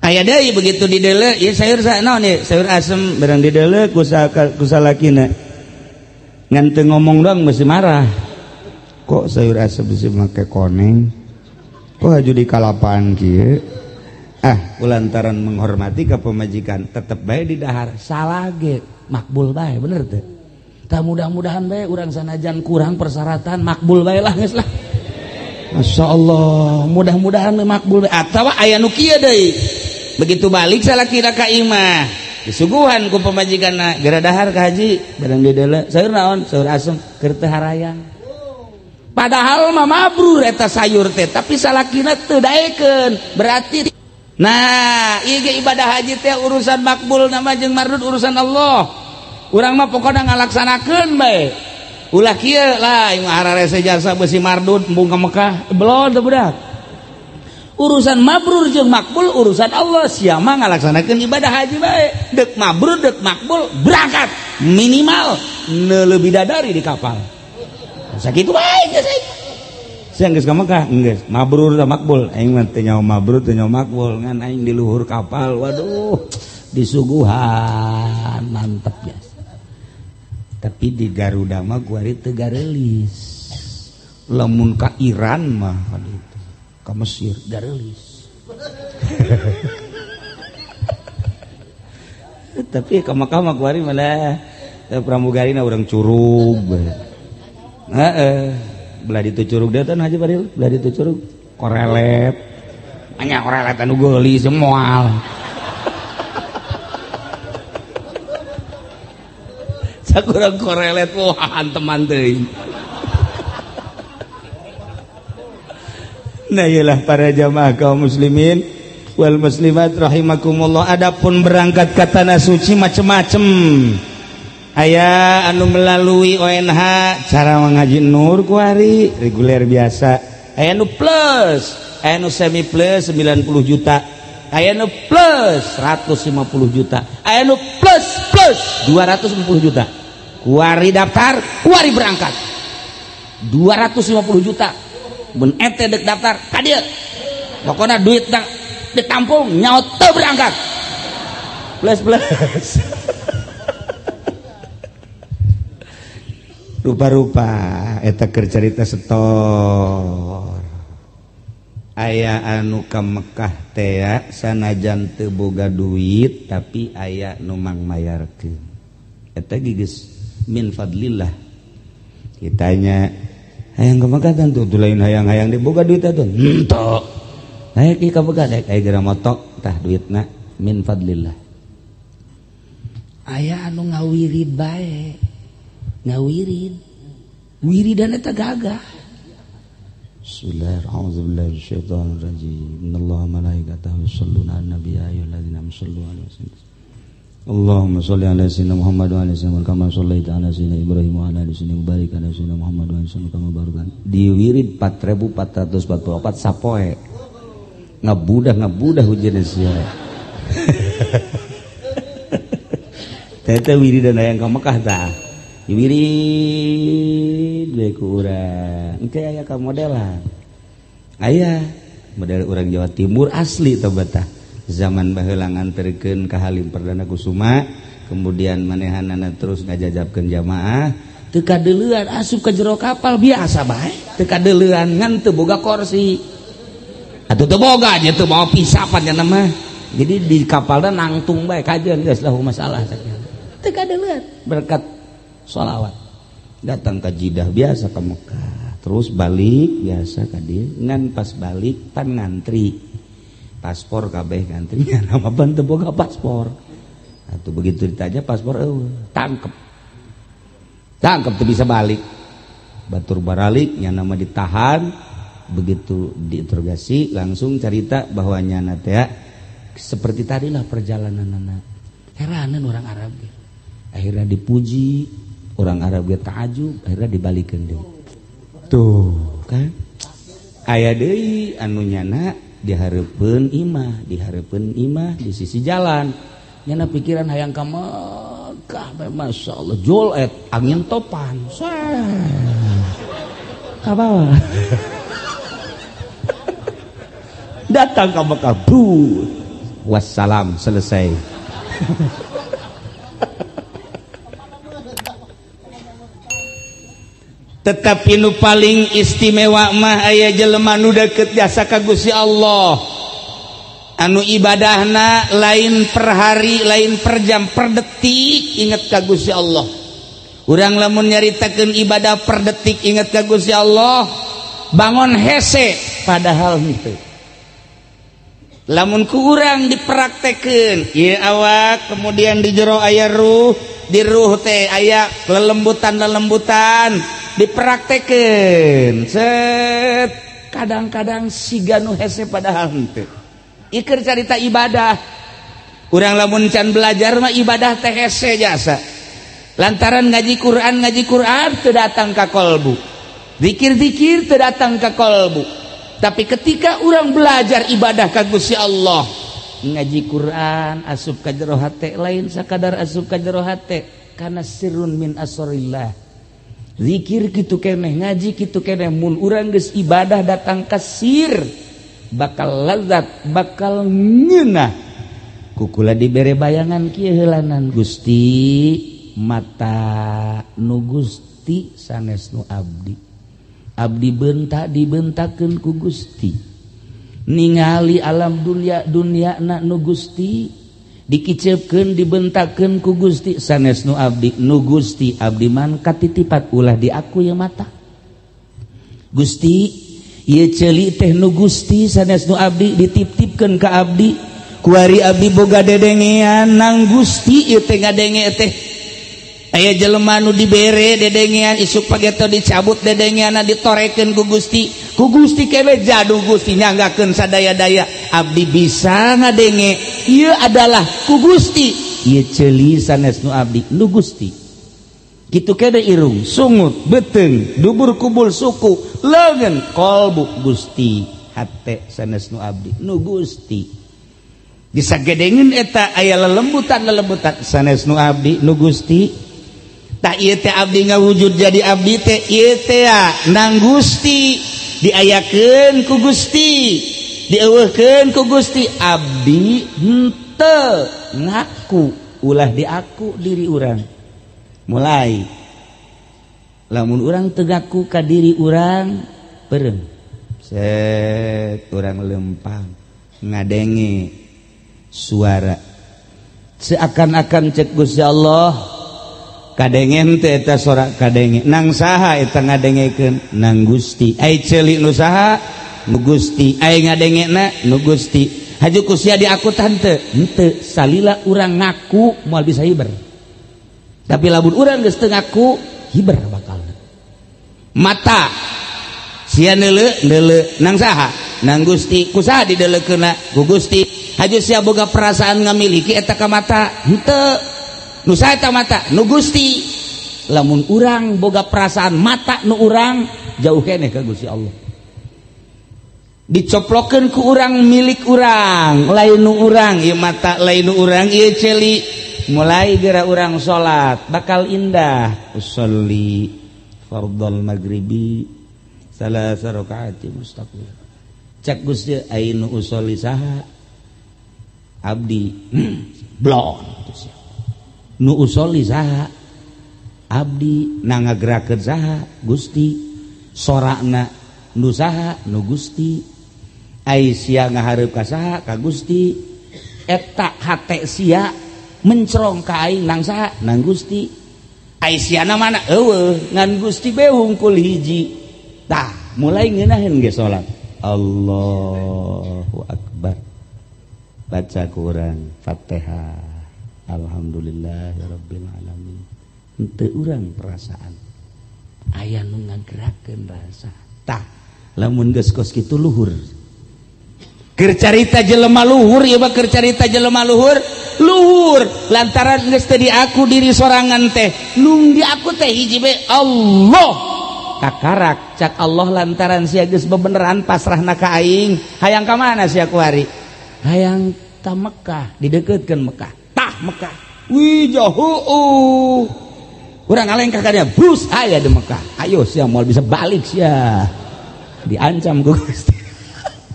Aya deui begitu dideuleu, ieu sayur naon ieu? Sayur asem, barang dideuleu ku salakina. Ngan teu ngomong doang mesti marah. Kok sayur asem bisa make koneng, kok haju di kalapaan kieu. Ah, lantaran menghormati ke pemajikan tetep bae di dahar, salah ge makbul bae, bener teu? Tah mudah-mudahan bae urang sanajan kurang persyaratan makbul bae lah geus lah. Masya Allah, mudah-mudahan makbul bae. Atawa aya nu kieu deui, begitu balik salakina ka imah disuguhan ku pemajikanna, geura dahar ka haji, barang dideuleu sayur naon? Sayur asem keur teu harayang. Padahal mah mabrur eta sayur teh, tapi salakina teu daekeun. Berarti nah, ieu ge ibadah haji teh urusan makbul nama jeung mardud urusan Allah. Urang mah pokona ngalaksanakeun bae. Ulah kieu lah, ieu mah hararese jasa beusi mardud embung ka Mekah, belon teu budak. Urusan mabrur jeung makbul urusan Allah, sia mah ngalaksanakeun ibadah haji bae. Deuk mabrur deuk makbul berangkat minimal neuleuh bidadari di kapal. Sakitu bae geus aing. Sia geus ka Mekah, geus mabrur da makbul. Aing mah teu nyaho mabrur teu nyaho makbul, ngan aing di luhur kapal. Waduh, disuguhan mantep ya. Tapi di Garuda mah kuari teu gareulis. Lamun ka Iran mah itu, ka Mesir gareulis. Tapi ka Mekah mah kuari malah pramugarina urang curug. Heeh, belah ditu curug dia teh haji Padil, belah ditu curug korelet. Anya korelet anu geulis moal. Sakurang korelet wah anteman teuing. Nah iyalah para jamaah kaum muslimin wal muslimat rahimakumullah. Adapun berangkat ke tanah suci macem-macem. Aya anu melalui ONH cara mengaji nur kuari reguler biasa. Aya nu plus, aya nu semi plus 90 juta, aya nu plus 150 juta, aya nu plus plus 250 juta. Kuari daftar, kuari berangkat. 250 juta. Mun ente dek daftar ka dieu. Pokona duit ditampung nyaot teu berangkat. Plus plus. Rupa-rupa eta keur carita setor. Aya anu ka Mekah teh sanajan teu boga duit tapi aya nu mangmayarkeun. Eta geus min fadlillah. Kitanya hayang ka Mekah tentu lain hayang-hayang diboga duit atuh. Henteu. Hayang ka Mekah dek aya geura moto tah duitna min fadlillah. Aya anu ngawirid bae. Ngawirid wiridan eta gagah. Bismillahirrahmanirrahim. Minasyaitonirrajim. Innallaha malaikatahu yusholluna 'alan nabi ya ayyuhalladzina amanu shallu 'alaihi wa sallimu. Allahumma sholli 'ala sayyidina Muhammad wa ala sayyidina kama shallaita 'ala sayyidina Ibrahim wa ala ali sayyidina barik 'ala sayyidina Muhammad wa ala sayyidina kama barakta. Diwirid 4444 sapoe. Ngabudah hujan sia. Teh wiridan hayang ka Mekah tah. Wirid we ku urang. Engke aya ka modelan. Aya model urang Jawa Timur asli tah betah. Zaman baheula nganterkeun ka Halim Perdana Kusuma, kemudian manehanana terus ngajajabkeun jamaah, teu kadeuleuan asup ka jero kapal biasa bae, teu kadeuleuan ngan teu boga kursi. Atuh teu boga nya teu mau pisapan nya mah. Jadi di kapalna nangtung bae kajeun geus lah masalah sakieu. Teu kadeuleuan berkat sholawat. Datang ke Jidah biasa ke Mekah, terus balik biasa ka dieu, ngan pas balik pan ngantri paspor kabeh ngantri nama ban teu boga paspor. Atuh begitu ditanya paspor eueuh, tangkep. Tangkep teu bisa balik. Batur baralik nya nama ditahan, begitu diinterogasi langsung cerita bahwa nyana teh Seperti tadilah perjalanan anak. Heranan orang Arab ge. Akhirnya dipuji, orang Arab ge ta'ajub, akhirnya dibalikeun deui. Tuh kan. Aya deui anu nyana dihareupeun imah di sisi jalan. Nyana pikiran hayang ka Mekah, masyaallah, jol et angin topan. Ka bawah. Datang ke Mekah, bu. Wassalam, selesai. Tetapi nu paling istimewa mah aya jelema nu deukeut jasa ka Gusti Allah. Anu ibadahna lain per hari, lain per jam, per detik inget ka Gusti Allah. Urang lamun nyaritakeun ibadah per detik inget ka Gusti Allah, bangun hese padahal henteu. Lamun ku urang dipraktekeun ieu awak, kemudian di jero aya ruh, di ruh teh aya lelembutan-lelembutan dipraktekeun. Set kadang-kadang siga nu hese padahal henteu. Iker carita ibadah. Urang lamun can belajar mah ibadah teh hese jasa. Lantaran ngaji Quran teu datang ka kolbu. Zikir-zikir teu datang ka kolbu. Tapi ketika orang belajar ibadah ka Gusti Allah, ngaji Quran asup ka jero hate, lain sakadar asup ka jero hate, kana sirrun min asrillah. Zikir kitu keneh, ngaji kitu keneh, mun urang geus ibadah datang ka sir, bakal lezat, bakal ngeunah. Kukula dibere bayangan kieu heulanan Gusti, mata nu Gusti sanes nu abdi. Abdi bentak dibentakeun ku Gusti, ningali alam dunia dunia na nu Gusti, dikicepkeun dibentakeun ku Gusti sanes nu abdi, nu Gusti abdi man katitipat ulah di aku ya mata. Gusti ieu ceuli teh nu Gusti sanes nu abdi, dititipkeun ka abdi, kuari abdi boga dedengean nang Gusti ieu teh ngadenge teh. Aya jelema nu dibere dedengean isuk pageto dicabut dedengeanna ditorekeun ku Gusti. Ku Gusti kebe jadu Gusti nyanggakeun sadaya-daya abdi bisa ngadenge ieu adalah ku Gusti. Ieu ceuli sanes nu abdi, nu Gusti. Kitu kebe irung, sungut, beuteung, dubur kubul suku, leungeun kolbu Gusti, hate sanes nu abdi, nu Gusti. Disagedengeun eta aya lelembutan-lelembutan sanes nu abdi, nu Gusti. Tak ieu teh abdi ngawujud jadi abdi teh ieu teh nang Gusti, diayakeun ku Gusti, dieuweuhkeun ku Gusti, abdi henteu ngaku, ulah diaku diri urang. Mulai lamun urang teu ngaku ka diri urang beureum set urang lempang ngadenge suara seakan-akan cek Gusti Allah kadengen teh eta sorak kadenge nang saha eta ngadengekeun nang Gusti, ai ceuli nu saha nu Gusti, ai ngadengena nu Gusti. Haju ku sia diaku tante henteu, salila urang ngaku moal bisa hiber. Tapi lamun urang geus teu ngaku hiber bakalna. Mata sia neuleu neuleu nang saha nang Gusti, ku saha dideulekeunna ku Gusti. Haju sia boga perasaan ngamiliki eta ka mata henteu, nu saha eta mata nu Gusti. Lamun urang boga perasaan mata nu urang jauh keneh ka Gusti Allah. Dicoplokeun ku urang milik urang, lain nu urang ieu mata, lain nu urang ieu ceuli. Mulai geura urang salat bakal indah. Usolli fardhal maghribi salasa rakaati mustaqbil. Cek Gusti ai nu usolli saha? Abdi. Blon. Nu usolli saha? Abdi. Na ngagerakeun saha? Gusti. Sorakna nu saha? Nu Gusti. Ai sia ngahareup ka saha? Ka Gusti. Eta hate sia mencerong ka aing nang saha? Nang Gusti. Ai siana mana? Eueuh, ngan Gusti be hungkul hiji. Tah, mulai ngeunaheun ge salat. Allahu akbar. Baca ku urang Fatihah. Alhamdulillahirabbil alamin. Henteu urang perasaan. Aya nu ngagerakeun rasa. Tah, lamun geus kos kitu luhur. Keur carita jelema luhur ieu mah, keur carita jelema luhur luhur lantaran geus teu diaku diri sorangan teh, nu diaku teh hiji be Allah. Kakarak cak Allah lantaran sia geus bebeneran pasrahna ka aing, hayang ka mana sia kuari? Hayang ka Mekah, dideukeutkeun Mekah. Tah Mekah. Wih jauh. Urang ngalengkah ka dia, bus aya di Mekah. Ayo sia moal bisa balik sia. Diancam ku Gusti.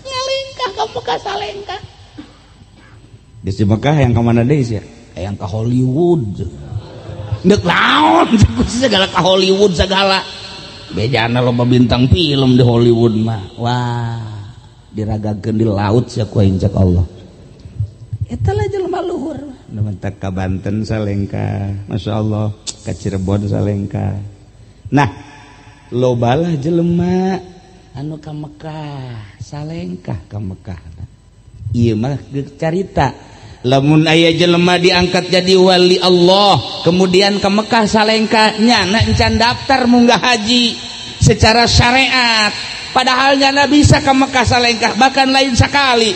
Ngalengkah ka Mekah salengkah. Geus di Mekah hayang ka mana deui sia? Hayang ka Hollywood. Deuk naon segala ka Hollywood segala. Bejana loba bintang film di Hollywood mah. Wah, diragakeun di laut sia ku aing cak Allah. Eta lah jelema luhur. Nu mentak ka Banten salengkah, Masya Allah, ka Cirebon salengkah. Nah, lobalah jelema anu ka Mekah, salengkah ka Mekah. Ieu mah carita. Lamun aya jelema diangkat jadi wali Allah, kemudian ke Mekah salengkah, nyana encan daftar munggah haji secara syariat. Padahal nyana bisa ke Mekah salengkah, bahkan lain sekali.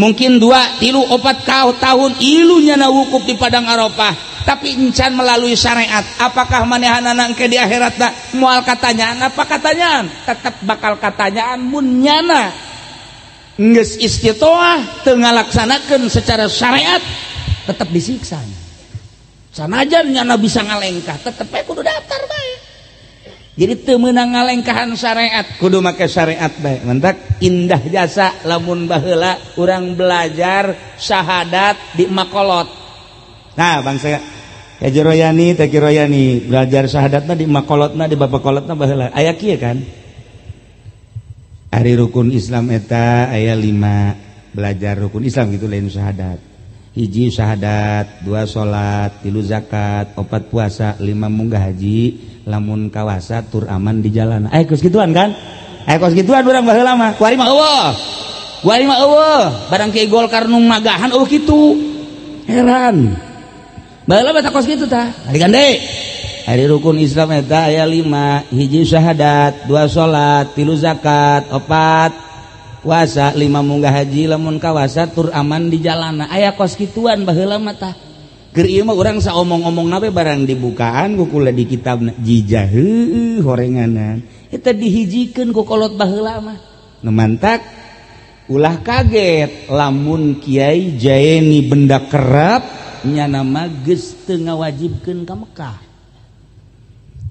Mungkin 2, 3, 4 tahun ilu nyana wukuf di Padang Arafah, tapi encan melalui syariat. Apakah manehanana engke di akhirat moal katanyaan? Apa katanyaan? Tetap bakal katanyaan mun nyana geus istitoah teu ngalaksanakeun secara syariat, tetap disiksa. Sanajan nyana bisa ngalengkah, tetep bae kudu daftar bae. Jadi teu meunang ngalengkahan syariat, kudu make syariat bae. Mentak indah jasa lamun baheula urang belajar syahadat di makolot. Nah, bangsa Haji Royani, Teh Royani belajar syahadatna di makolotna, di bapak kolotna baheula. Aya kieu kan? Ari rukun Islam eta aya 5, belajar rukun Islam gitu lain syahadat. Hiji syahadat, 2 salat, 3 zakat, 4 puasa, 5 munggah haji, lamun kawasa tur aman di jalan. Aya kos gituan kan? Aya kos gituan urang baheula mah. Kuari mah eueuh. Kuari mah eueuh. Barang kieu Golkar nu magahan eueuh kitu. Heran. Baheula mah kos kitu tah. Ari gande. Ari rukun Islam eta aya 5, hiji syahadat, 2 salat, 3 zakat, 4 puasa, 5 munggah haji, lamun kawasa tur aman di jalana. Aya kos kituan baheula mah tah. Keur ieu mah urang saomong-omongna we barang dibukaan ku kula di kitabna jijah heueuh horenganan. Eta dihijikeun ku kolot baheula mah. Nu mantak ulah kaget lamun Kiai Jaeni benda kerap nyana mah geus teu ngawajibkeun ka Mekah.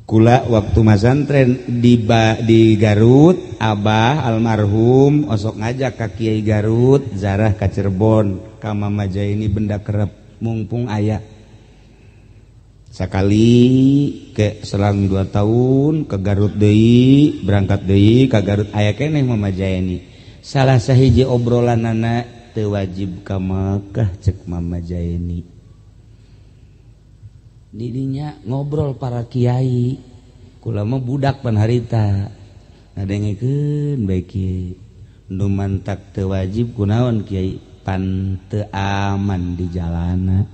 Kula waktu masantren di Garut, abah almarhum osok ngajak ka Kiai Garut zarah ka Cirebon ka Mama Jaini benda kerep mumpung aya. Sakali ke selang 2 tahun ke Garut deui, berangkat deui ka Garut aya keneh Mama Jaini. Salah sahiji obrolanana teu wajib ka Mekah cek Mama Jaini. Didinya ngobrol para kiai, kula mah budak pan harita ngadengekeun bae kiai. Nu mantak teu wajib kunaon kiai, pan teu aman di jalana.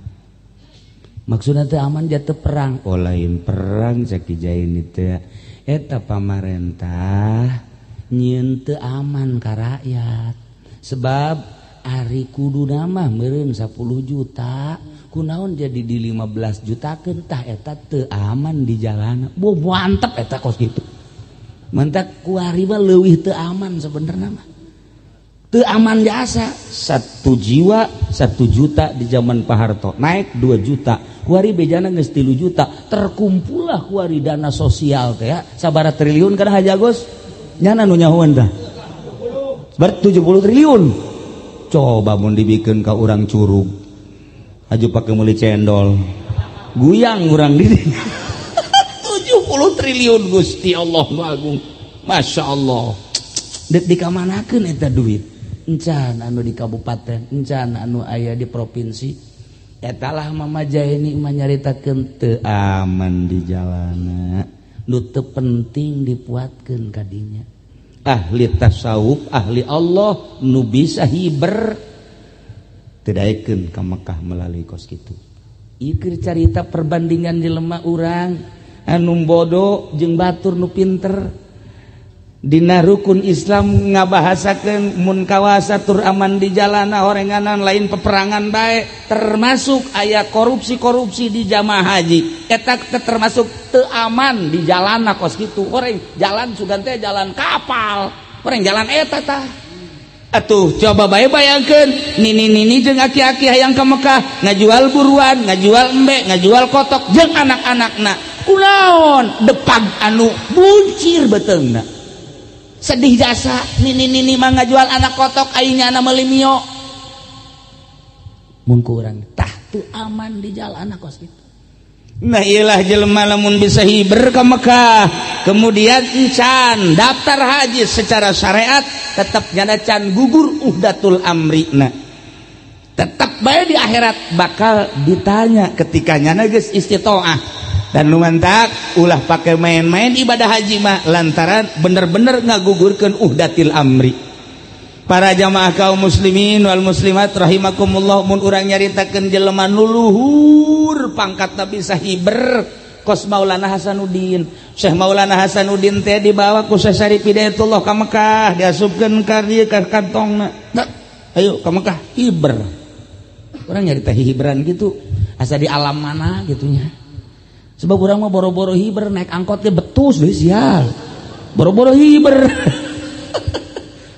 Maksudna teu aman jatuh perang. Oh lain perang cek Kiai teh. Eta pamarentah nyieun teu aman ka rakyat. Sebab ari kuduna mah meureun 10 juta. Kunaon jadi di 15 juta tah eta teu aman di jalan. Bo mantep eta kos gitu. Mantak kuari mah leuwih teu aman sebenarnya mah. Teu aman jasa. 1 jiwa 1 juta di zaman Pak Harto naik 2 juta. Kuari bejana geus 3 juta. Terkumpullah kuari dana sosial teh ya. Sabaraha triliun kana Haji Agus? Nyana nu nyahoan tah. Ber 70 triliun. Coba mun dibikeun ka urang curug. Aju pakai meuli cendol. Guyang urang di 70 triliun Gusti Allah Agung. Masya Allah. Dek dikamanakeun eta duit? Encan anu di kabupaten, encan anu aya di provinsi. Eta lah Mama Jaini mah nyaritakeun teu aman di jalana. Nu teu penting dipuatkeun ka dinya. Ahli tasawuf, ahli Allah nu bisa hiber tedaekeun ka Mekah melalui kos kitu. Ieu keur carita perbandingan jelema urang anu bodoh jeung batur nu pinter. Dina rukun Islam ngabahasakeun mun kawasa tur aman di jalana horenganan lain peperangan bae termasuk aya korupsi-korupsi di jamaah haji eta termasuk teu aman di jalana kos kitu horeng jalan sugan teh jalan kapal horeng jalan eta tah atuh coba bae bayangkeun nini-nini jeung aki-aki hayang ka Mekah ngajual buruan ngajual embe ngajual kotok jeung anak-anakna kunaon depag anu buncir beuteungna sedih jasa nini-nini mah ngajual anak kotok aingnya anak meuli mio mun ku urang tah teu aman di jalan kos kitu. Nah iyalah jelema lamun bisa hiber ke Mekah kemudian encan daftar haji secara syariat tetap nyana can gugur uhdatul amrina tetap bae di akhirat bakal ditanya ketika nyana geus istitoah dan lumantak ulah pakai main-main ibadah haji mah lantaran bener-bener ngagugurkeun uhdatil amri. Para jamaah kaum muslimin wal muslimat rahimakumullah mun urang nyaritakeun jelema nu luhur pangkatna bisa hiber kos Maulana Hasanuddin. Syekh Maulana Hasanuddin teh dibawa ku Syekh Syarif Hidayatullah ka Mekah diasupkeun ka dieu ka kantongna. Ayo ka Mekah hiber. Urang nyarita hiberan gitu asa di alam mana gitunya. Sebab urang mah boro-boro hiber naik angkot ge betus deui sial. Boro-boro hiber.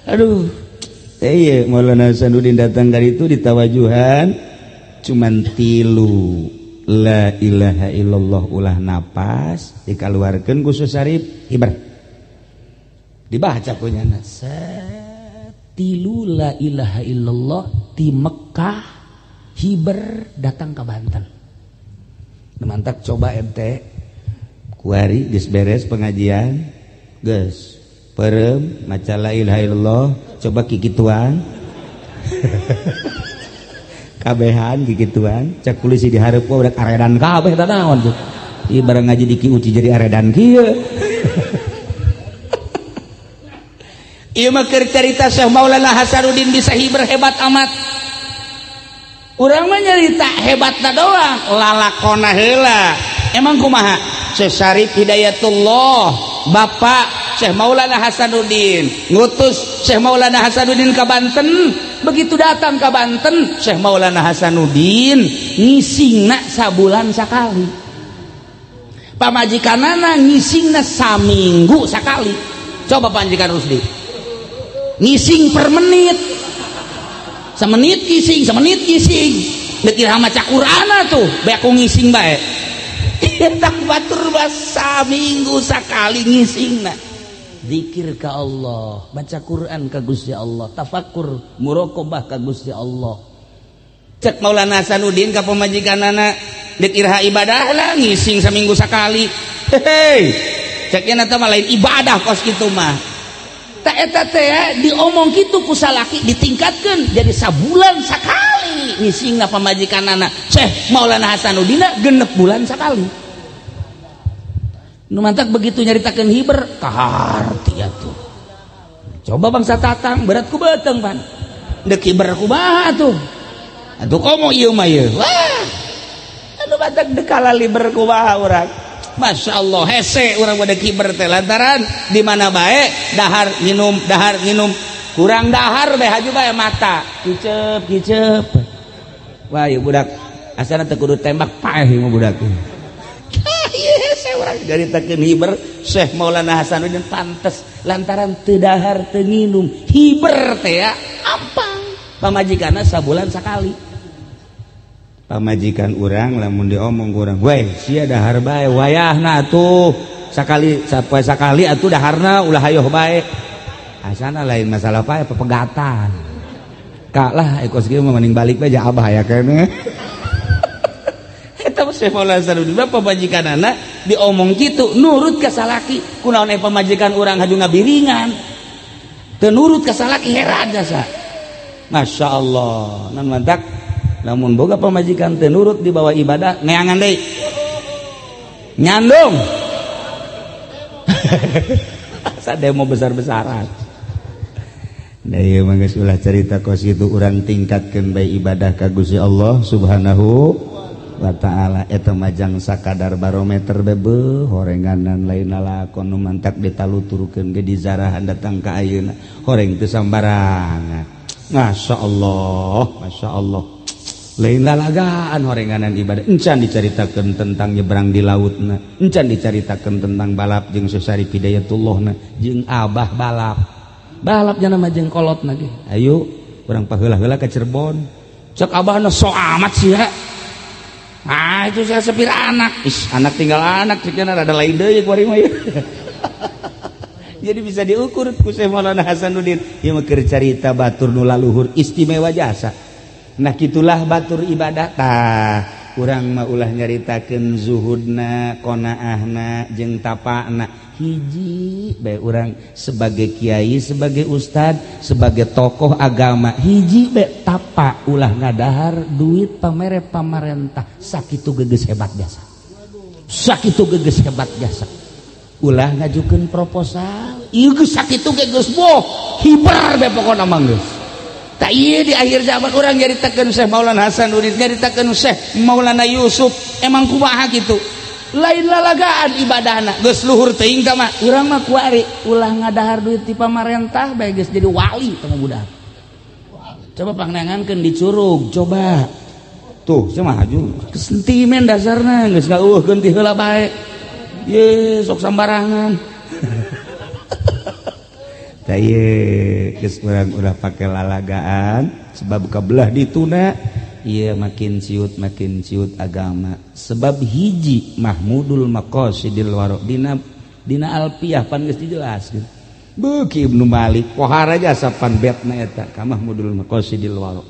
Aduh. Iya, Maulana Hasanuddin datang dari itu ditawajuhan cuman tilu la ilaha illallah ulah napas dikaluarkeun ku Syekh Syarif hiber. Dibaca punyana tilu la ilaha illallah di Mekah hiber datang ke Banten. Mantak coba ente kuari geus beres pengajian geus perem maca la ilaha illallah coba kikituan kabehan kikituan cek polisi di hareup udah aredan kabeh tah naon tuh ieu barang ngaji di Ki Uci jadi aredan kieu. Ieu mah keur carita Syekh Maulana Hasanuddin bisa hiber hebat amat. Urang mah nyarita hebatna doang lalakona heula emang kumaha Syekh Syarif Hidayatullah bapak Syekh Maulana Hasanuddin ngutus Syekh Maulana Hasanuddin ke Banten. Begitu datang ke Banten Syekh Maulana Hasanuddin ngisingna sabulan sakali, pamajikanana ngisingna saminggu sakali. Coba panjikan Rusdi ngising per menit, semenit ngising, semenit ngising, deuk iraha maca Qur'ana tuh bae ku ngising bae. Eta batur saminggu sakali ngisingna. Zikir ka Allah, baca Quran ka Gusti Allah, tafakur muraqabah ka Gusti Allah. Cek Maulana Hasanuddin ka pamajikanana deuk iraha ibadah lah ngising saminggu sakali. Hei, ceknya eta mah lain ibadah kos kitu mah. Tak eta teh diomong kitu ku salaki ditingkatkeun jadi sabulan sakali ngisingna pamajikanana. Syekh Maulana Hasanuddin genep bulan sakali. Nu mantak begitu nyaritakeun hiber kaharti atuh. Coba bangsa tatang berat ku beuteung pan. Deuk hiber kumaha atuh? Atuh komo ieu mah ieu. Wah. Anu mantak deuk kalaliber kumaha urang. Masya Allah hese urang mah deuk hiber teh lantaran di mana bae dahar minum kurang dahar bae haju bae mata kicep kicep. Wah ieu budak asana teu kudu tembak paeh ieu mah budak. Orang nyaritakeun hiber Syekh Maulana Hasanuddin pantes lantaran teu dahar teu nginum hiber teh ya ampang pamajikanna sabulan sakali. Pamajikan urang lamun diomong ku urang, "Weh, sia dahar bae wayahna atuh sakali sapoe sakali atuh daharna ulah hayoh bae." Asana lain masalah pae pepegatan. Kak lah kos kieu mah mending balik bae ja abah ya keneh. Syekh Maulana Hasanuddin pamajikanana diomong kitu nurut ka salaki kunaon pamajikan urang haju ngabiringan teu nurut ka salaki heran jasa. Masya Allah nan mantak lamun boga pamajikan teu nurut dibawa ibadah neangan deui nyandung. Asa demo besar-besaran. Nah ieu mah geus ulah carita kos kitu urang tingkatkeun bae ibadah ka Gusti Allah Subhanahu. wa ta'ala. Eta majang sakadar barometer bebe horenganan lain lalakon nu mantak ditaluturkeun ge dizarahan datang ka ayeuna horeng teu sambarangan. Masya Allah, Masya Allah, lain lalagaan horenganan ibadah. Encan dicaritakeun tentang nyebrang di lautna, encan dicaritakeun tentang balap jeung Syekh Hidayatullahna jeung abah balap. Balap jana mah jeung kolotna ge. Ayo urang paheula-heula ka Cirebon. Cek abahna sok amat sih ya. Ah itu saya sepir anak. Ih, anak tinggal anak cenah rada lain deui kuari mah. Jadi bisa diukur ku Syekh Maulana Hasanuddin. Ieu mah keur carita batur nu laluhur istimewa jasa. Nah gitulah batur ibadah. Tah urang mah ulah nyaritakeun zuhudna, qanaahna jeung tapana. Hiji bae urang sebagai kiai, sebagai ustad, sebagai tokoh agama, hiji bae tapa ulah ngadahar duit pamere pamarentah. Sakitu geus hebat jasa. Sakitu geus hebat jasa. Ulah ngajukeun proposal, ieu geus sakitu ge geus boh, hiber bae pokona mah geus. Tak iya di akhir zaman orang nyaritakeun Syekh Maulana Hasanuddin, nyaritakeun Syekh Maulana Yusuf, emang kumaha kitu? Lain lalagaan ibadahna, geus luhur teuing tah mah. Urang mah kuari ulah ngadahar duit ti pamarentah bae geus jadi wali teh budak. Coba pangnangankeun di Curug, coba. Tuh, sia mah haju. Sentimen dasarna geus ngaueuhkeun ti heula bae. Ye, sok sambarangan. Geus urang ulah pake lalagaan sebab kabelah dituna ieu makin ciut agama sebab hiji mahmudul maqasidil waro dina dina alfiah pan geus dijelaskeun beuki Ibnu Malik pohara jasa pan betna eta ka mahmudul maqasidil waro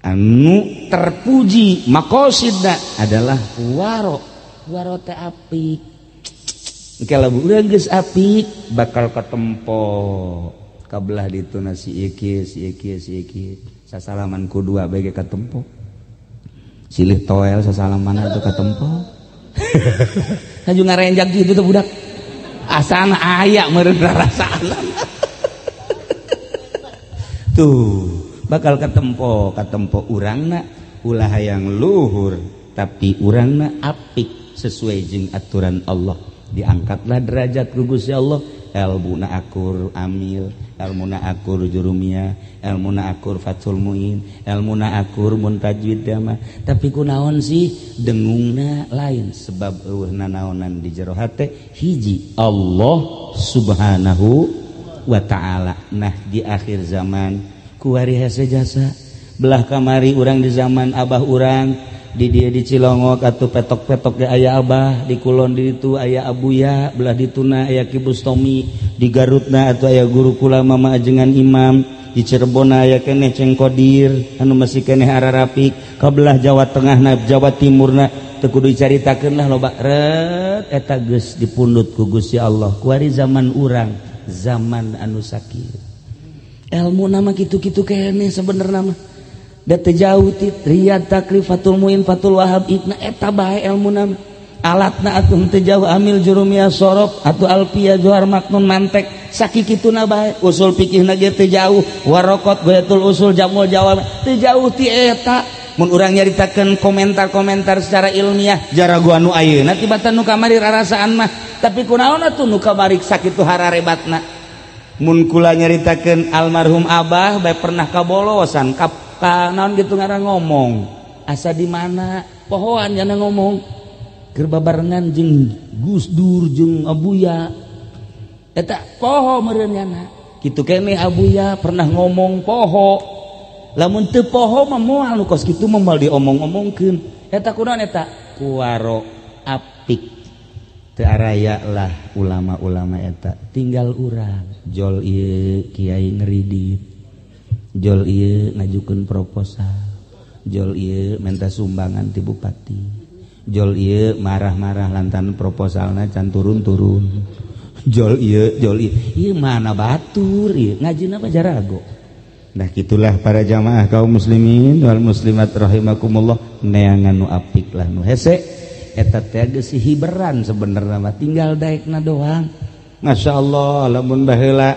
anu terpuji maqasidna adalah waro waro teh apik. Kalau urang geus apik bakal katempo kabelah dituna si iki si iki si iki sasalaman ku dua bae katempo silih toel sasalaman atuh katempo haju ngarenjak kitu tuh budak asana aya meureun rarasaan tuh bakal katempo katempo urangna ulah hayang luhur tapi urangna apik sesuai jeung aturan Allah. Diangkatlah derajat ku Gusti Allah, ilmuna akur amil, ilmuna akur jurumiyah, ilmuna akur fathul muin, ilmuna akur muntajwid mah. Tapi kunaon sih dengungna lain sebab eueuh nanaonan di jero hate hiji Allah Subhanahu wa ta'ala. Nah di akhir zaman kuari hese jasa belah kamari urang di zaman abah urang di dia di Cilongok atau petok-petok ge aya abah, di kulon di ditu aya abuya, belah dituna aya Ki Bustomi, di Garutna atau aya guru kula mama ajengan imam, di Cirebon aya keneh Ceng Kodir anu masih keneh ararapik, ka belah Jawa Tengahna Jawa Timurna teu kudu dicaritakeun lah loba ret eta geus dipundhut ku Gusti Allah kuari zaman urang zaman anu sakieu ilmu nama kitu-kitu keneh sebenarna mah da teu jauh ti Riyad Taklif Fathul Muin Fathul Wahab Ibna eta bae elmuna alatna atuh teu jauh amil jurumiyah sorok atuh alfiyah johar maknun mantek sakikituna bae usul fikihna ge teu jauh warokot goyatul usul jamul jawab teu jauh ti eta mun urang nyaritakeun komentar-komentar secara ilmiah jaragoan nu ayeuna tibatan nu kamari rarasaan mah tapi kunaon atuh nu kamari sakitu hararebatna mun kula nyaritakeun almarhum abah bae pernah kabolosan ka naon gitu ngaran ngomong asa di mana pohoan jana ngomong keur babarengan jeung Gus Dur jeung Abuya eta poho meureun nyana kitu keneh Abuya pernah ngomong poho lamun teu poho mah moal nu kos kitu mah moal diomong-omongkeun eta kunaon eta kuaro apik teu araya lah ulama-ulama eta tinggal urang jol ieu kiai ngeridit jol ieu ngajukeun proposal, jol ieu minta sumbangan ti bupati, jol ieu marah-marah lantaran proposalna can turun-turun, jol ieu ieu mana batur ieu ngajina mah jarago. Nah gitulah para jamaah kaum muslimin wal muslimat rahimakumullah neangan nu apik lah nu hese eta teh geus hiberan sebenarna mah tinggal daekna doang. Masya Allah lamun baheula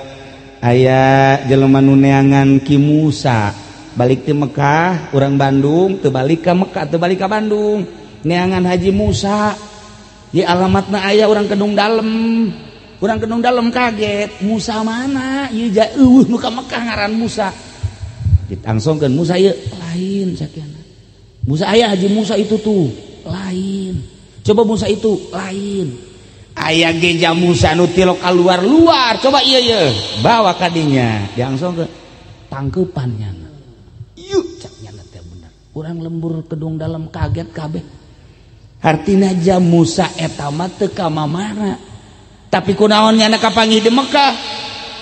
aya jelema nu neangan Ki Musa Balik ti Mekah, urang Bandung teu balik ka Mekah, teu balik ka Bandung. Neangan Haji Musa. Di alamatna aya urang Kedung Dalem. Urang Kedung Dalem kaget, Musa mana? Ieu eueuh nu ka Mekah ngaran Musa. Ditangsongkeun Musa ieu lain sakiana. Musa aya Haji Musa itu tuh lain. Coba Musa itu lain. Aya geja Musa nu tilok keluar-luar. Coba ieu ieu bawa kadinya. Diangsongkeun tangkepannya. Yuk cak nyana teh bener. Urang lembur Kedung Dalem kaget kabeh. Hartina jam Musa eta mah teu ka mamana. Tapi kunaon nyana kapanggih di Mekah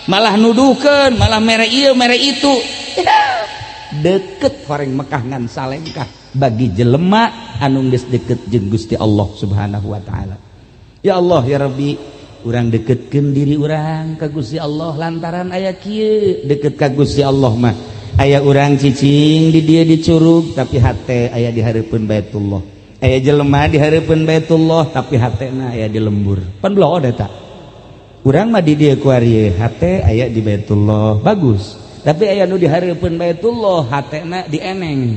malah nuduhkeun, malah mere ieu mere itu. Deket horeng Mekah ngan salengkah bagi jelema anu geus deket jeung Gusti Allah Subhanahu wa taala. Ya Allah ya Rabbi, urang deketkeun diri urang ka Gusti Allah lantaran aya kieu deket ka Gusti Allah mah. Aya urang cicing di dieu di curug tapi hate aya di hareupeun Baitullah. Aya jelema di hareupeun Baitullah tapi hatena aya di lembur. Pan blood eta. Urang mah di dieu kuari hate aya di Baitullah, bagus. Tapi aya nu di hareupeun Baitullah hatena di eneng.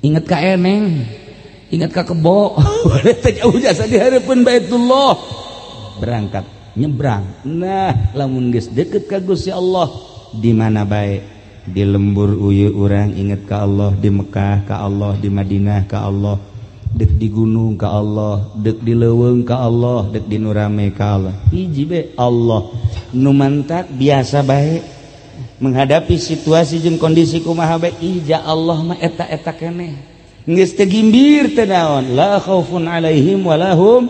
Ingat ka eneng, ingat ka kebo. Teh jauh jasa di hareupeun Baitullah. Berangkat nyebrang. Nah, lamun geus deket ka Gusti Allah di mana bae? Di lembur uyeuh urang inget ka Allah, di Mekah ka Allah, di Madinah ka Allah, dek di gunung ka Allah, dek di leuweung ka Allah, dek di nurame ka Allah. Hiji be Allah nu mantak biasa bae menghadapi situasi jeung kondisi kumaha bae ija Allah mah eta-eta keneh. Geus teu gimbir teu naon, la khaufun alaihim walahum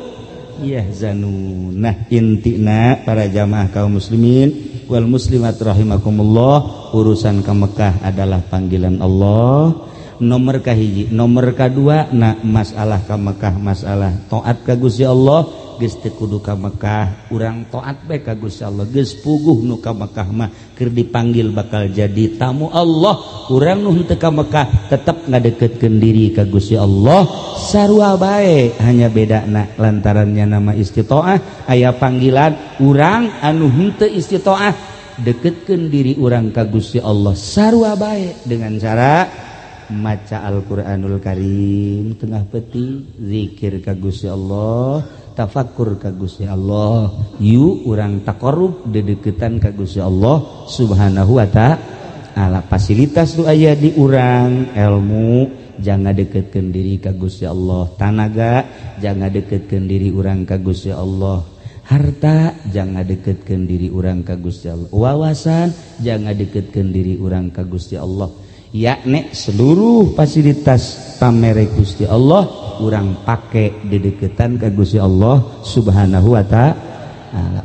yahzanun. Nah intina para jamaah kaum muslimin wal muslimat rahimakumullah, urusan ke Mekah adalah panggilan Allah. Nomor kahiji, nomor kadua nah masalah ke Mekah masalah taat ka Gusti Allah. Geus teu kudu ka Mekah, urang taat bae ka Gusti Allah. Geus puguh nu ka Mekah mah keur dipanggil bakal jadi tamu Allah. Urang nu henteu ka Mekah tetep ngadeketkeun diri ka Gusti Allah sarua bae, hanya bedana lantarannya nama istitoah aya panggilan. Urang anu henteu istitoah deketkeun diri urang ka Gusti Allah sarua bae dengan cara maca Al-Qur'anul Karim tengah peti, zikir ka Gusti Allah, tafakkur ka Gusti Allah. Yuk urang taqarrub dedeketan ka Gusti Allah Subhanahu wa ta'ala. Fasilitas nu aya di urang, ilmu jangan deketkeun diri ka Gusti Allah, tanaga jangan deketkeun diri urang ka Gusti Allah, harta jangan deketkeun diri urang ka Gusti Allah, wawasan jangan deketkeun diri urang ka Gusti Allah. Yakni seluruh fasilitas pamere Gusti Allah urang pake dedeketan ka Gusti Allah Subhanahu wa ta'ala.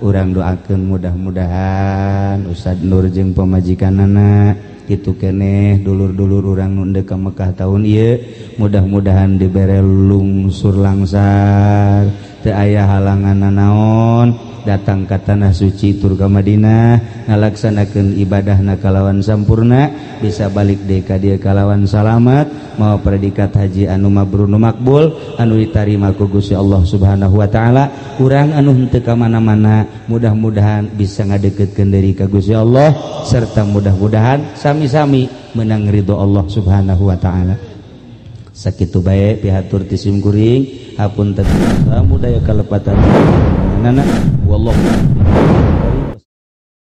Urang doakeun mudah-mudahan Ustad Nur jeung pamajikanana kitu keneh dulur-dulur urang nu ndek ka Mekah tahun ieu mudah-mudahan dibere lungsur langsar, teu aya halangan nanaon, datang ka tanah suci tur ka Madinah ngalaksanakeun ibadahna kalawan sampurna, bisa balik deui ka dieu kalawan salamat, mawa predikat haji anu mabrur nu makbul anu ditarima ku Gusti Allah Subhanahu wa taala. Urang anu henteu ka mana-mana mudah-mudahan bisa ngadeukeutkeun diri ka Gusti Allah serta mudah-mudahan sami-sami menang ridho Allah Subhanahu wa taala. Sakitu bae pihatur ti sim kuring, hapunten mudaya kalepatan nana wallahu.